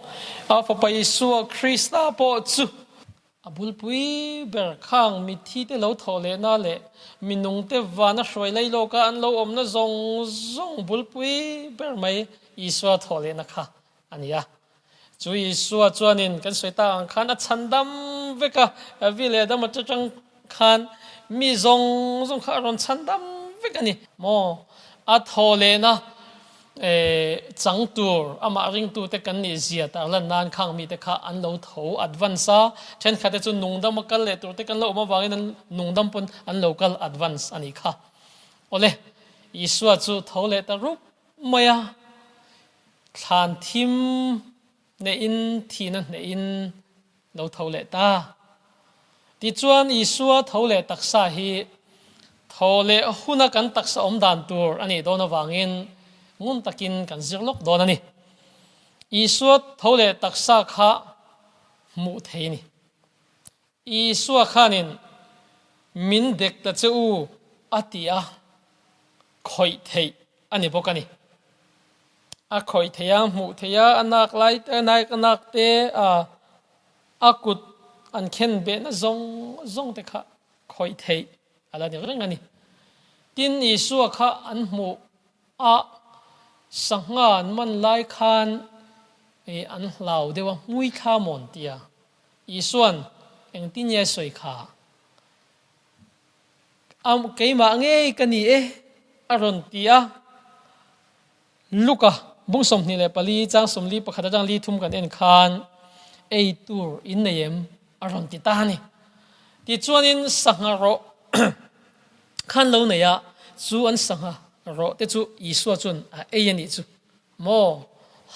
Speaker 1: A Fapa Isua Krista pawh chu a bulpui ber khang mitthi te lo thawh lehna leh minungte vana hruai lei lawka an lo awmna zawng zawng bulpui ber mai Isua thawh lehna kha a ni a. Chu Isua chuanin kan sawi tak ang khan a chhandam vek a, Evi leh Adama atang khan mi zawng zawng kha a rawn chhandam vek a ni maw? A thaw lehna chang tur amah ringtute kan nih zia tar lan nan khang mite kha an lo tho advance a, thenkhatte chu nungdam a kal leh turte kan lo awm avangin an nungdam pawn an lo kal advance a nih kha. Awle, Isua chu tho leh ta rup mai a. Thlan thim hnehin thihna hnehin lo tho leh ta. Tichuan Isua tho leh taksa hi tho leh huna kan taksa awm dan tur a nih dawn avangin ngun takin kan zir lawk dawn a ni. Isua tho leh taksa kha hmuh thei a ni. Isua khanin min dek ta che u a ti a, khawih theih a ni bawk a ni. A khawih theih a, hmuh theih a, a nak lai te, a naik a nak te, a kut an khen behna zawng zawng te kha khawih theih a la ni reng a ni. Tin, Isua kha an hmuh a, sangha an man lai khan an hlau deuh a, hmui thla mawn tia Isuan engtin nge sawi kha? A keimah ngei ka ni e, a rawn ti a. Luka bung 24 chang 41 atang li thum kan en khan ei tur in nei em? a rawn ti ta a ni. Tichuanin sangha rawh khan lo nei a, chu an sangha rawh te chu Isua chuan a ei a nih chu maw?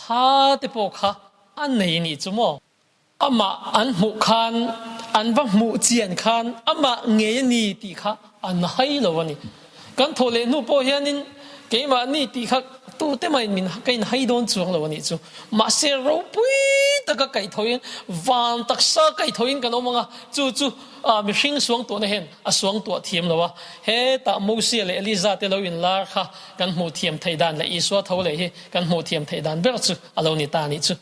Speaker 1: Ha te pawh kha a nei a nih chu maw? Amah an hmuh khan, an va hmuh chian khan amah ngei a ni tih kha an hai lo a ni. Kan thawh leh hnu pawh hianin keimah ni tih kha tute mahin min ka in hai dawn chuang lo a nih chu. Mahse ropui. taka kaihthawhin, van taksa kaihthawhin kan awm ang a, chu chu mihring suangtuahna hian a suangtuah thiam lo a. Hetah Mosia leh Eliza te lo inlar kha kan hmuh thiam theih dan leh Isua tho leh hi kan hmuh thiam theih dan ber chu a lo ni ta a nih chu.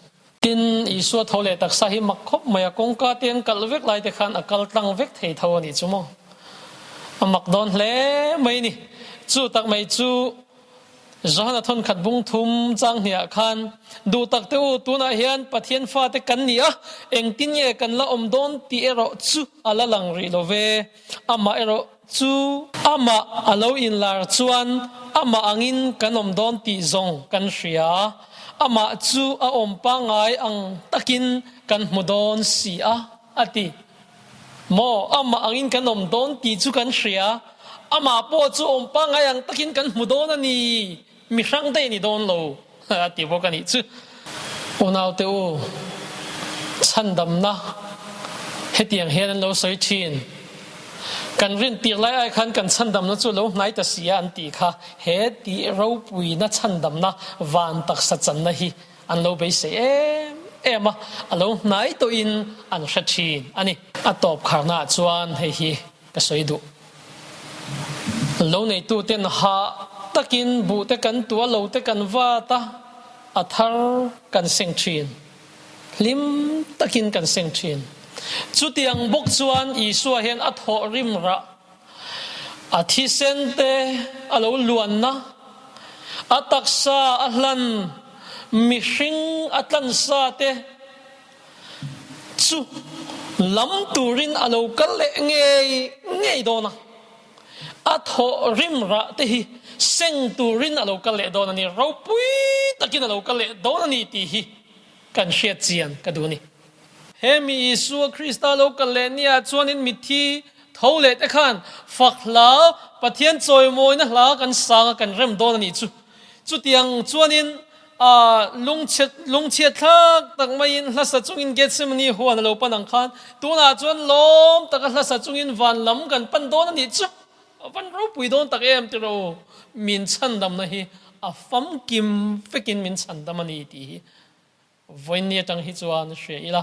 Speaker 1: Tin, Isua tho leh taksa hi mak khawp mai a, kawngka te an kalh vek lai te khan a kal tlang vek thei tho a nih chu maw? A mak dawn hle mai ni. Chu tak mai chu Johana thawnkhat bung thum chang hniah khan, Duh tak te u, tunah hian Pathian fate kan ni a, engtin nge kan la awm dawn tih erawh chu a la lang rih lo ve. Amah erawh chu amah a lo inlar chuan amah angin kan awm dawn tih zawng kan hria. Amah chu a awm pangngai ang takin kan hmu dawn si a, a ti. Maw, amah angin kan awm dawn tih chu kan hria. Amah pawh chu awm pangngai ang takin kan hmu dawn a ni. Mi hrang daih a ni dawn lo, a ti bawk a nih chu. Unaute u, chhandamna hetiang hian an lo sawi thin. Kan rin tir lai ai khan kan chhandamna chu lo hnai ta si a an tih kha he tih ropuina chhandamna van taksa channa hi an lo beisei em em a, a lo hnai tawhin an hre thin a ni. A tawp kharnaah chuan hei hi ka sawi duh. Lo neituten hah takin buhte kan tua lo te kan vat a, a thar kan seng thin. Hlim takin kan seng thin. Chutiang bawk chuan Isua hian a thawh rim rah, a thisen te a lo luanna, a taksa a hlan, mihring a tlansa te chu lam turin a lo kal leh ngei ngei dawn a, a thawh rim rah te hi seng turin a lo kal leh dawn a ni, ropui takin a lo kal leh dawn a ni tih hi kan hriat chian ka duh a ni. He mi Isua Krista lo kal leh nia chuanin mitthi tho leh te khan fak hla, Pathian chawimawina hla kan sang a kan rem dawn a nih chu. Chutiang chuanin lungchhiat lungchhiat thlak tak maiin hlasa chungin Gethsemane huan a lo pan ang khan tunah chuan lawm taka hlasa chungin van lam kan pan dawn a nih chu a van ropui dawn tak em tiraw min chhandamna hi a famkim vekin min chhandam a ni tih hi Vawiinni atang hi chuan hria ila,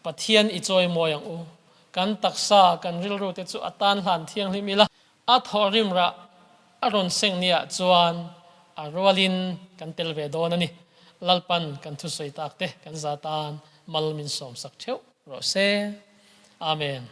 Speaker 1: Pathian i chawi mawi ang u. Kan taksa, kan rilru te chu a tan hlan thianghlim ila, a thawhrim rah a rawn seng niah chuan a rualin kan tel ve dawn a ni. Lalpan kan thusawi tak te kan za tan mal min sawmsak theuh rawh se. Amen.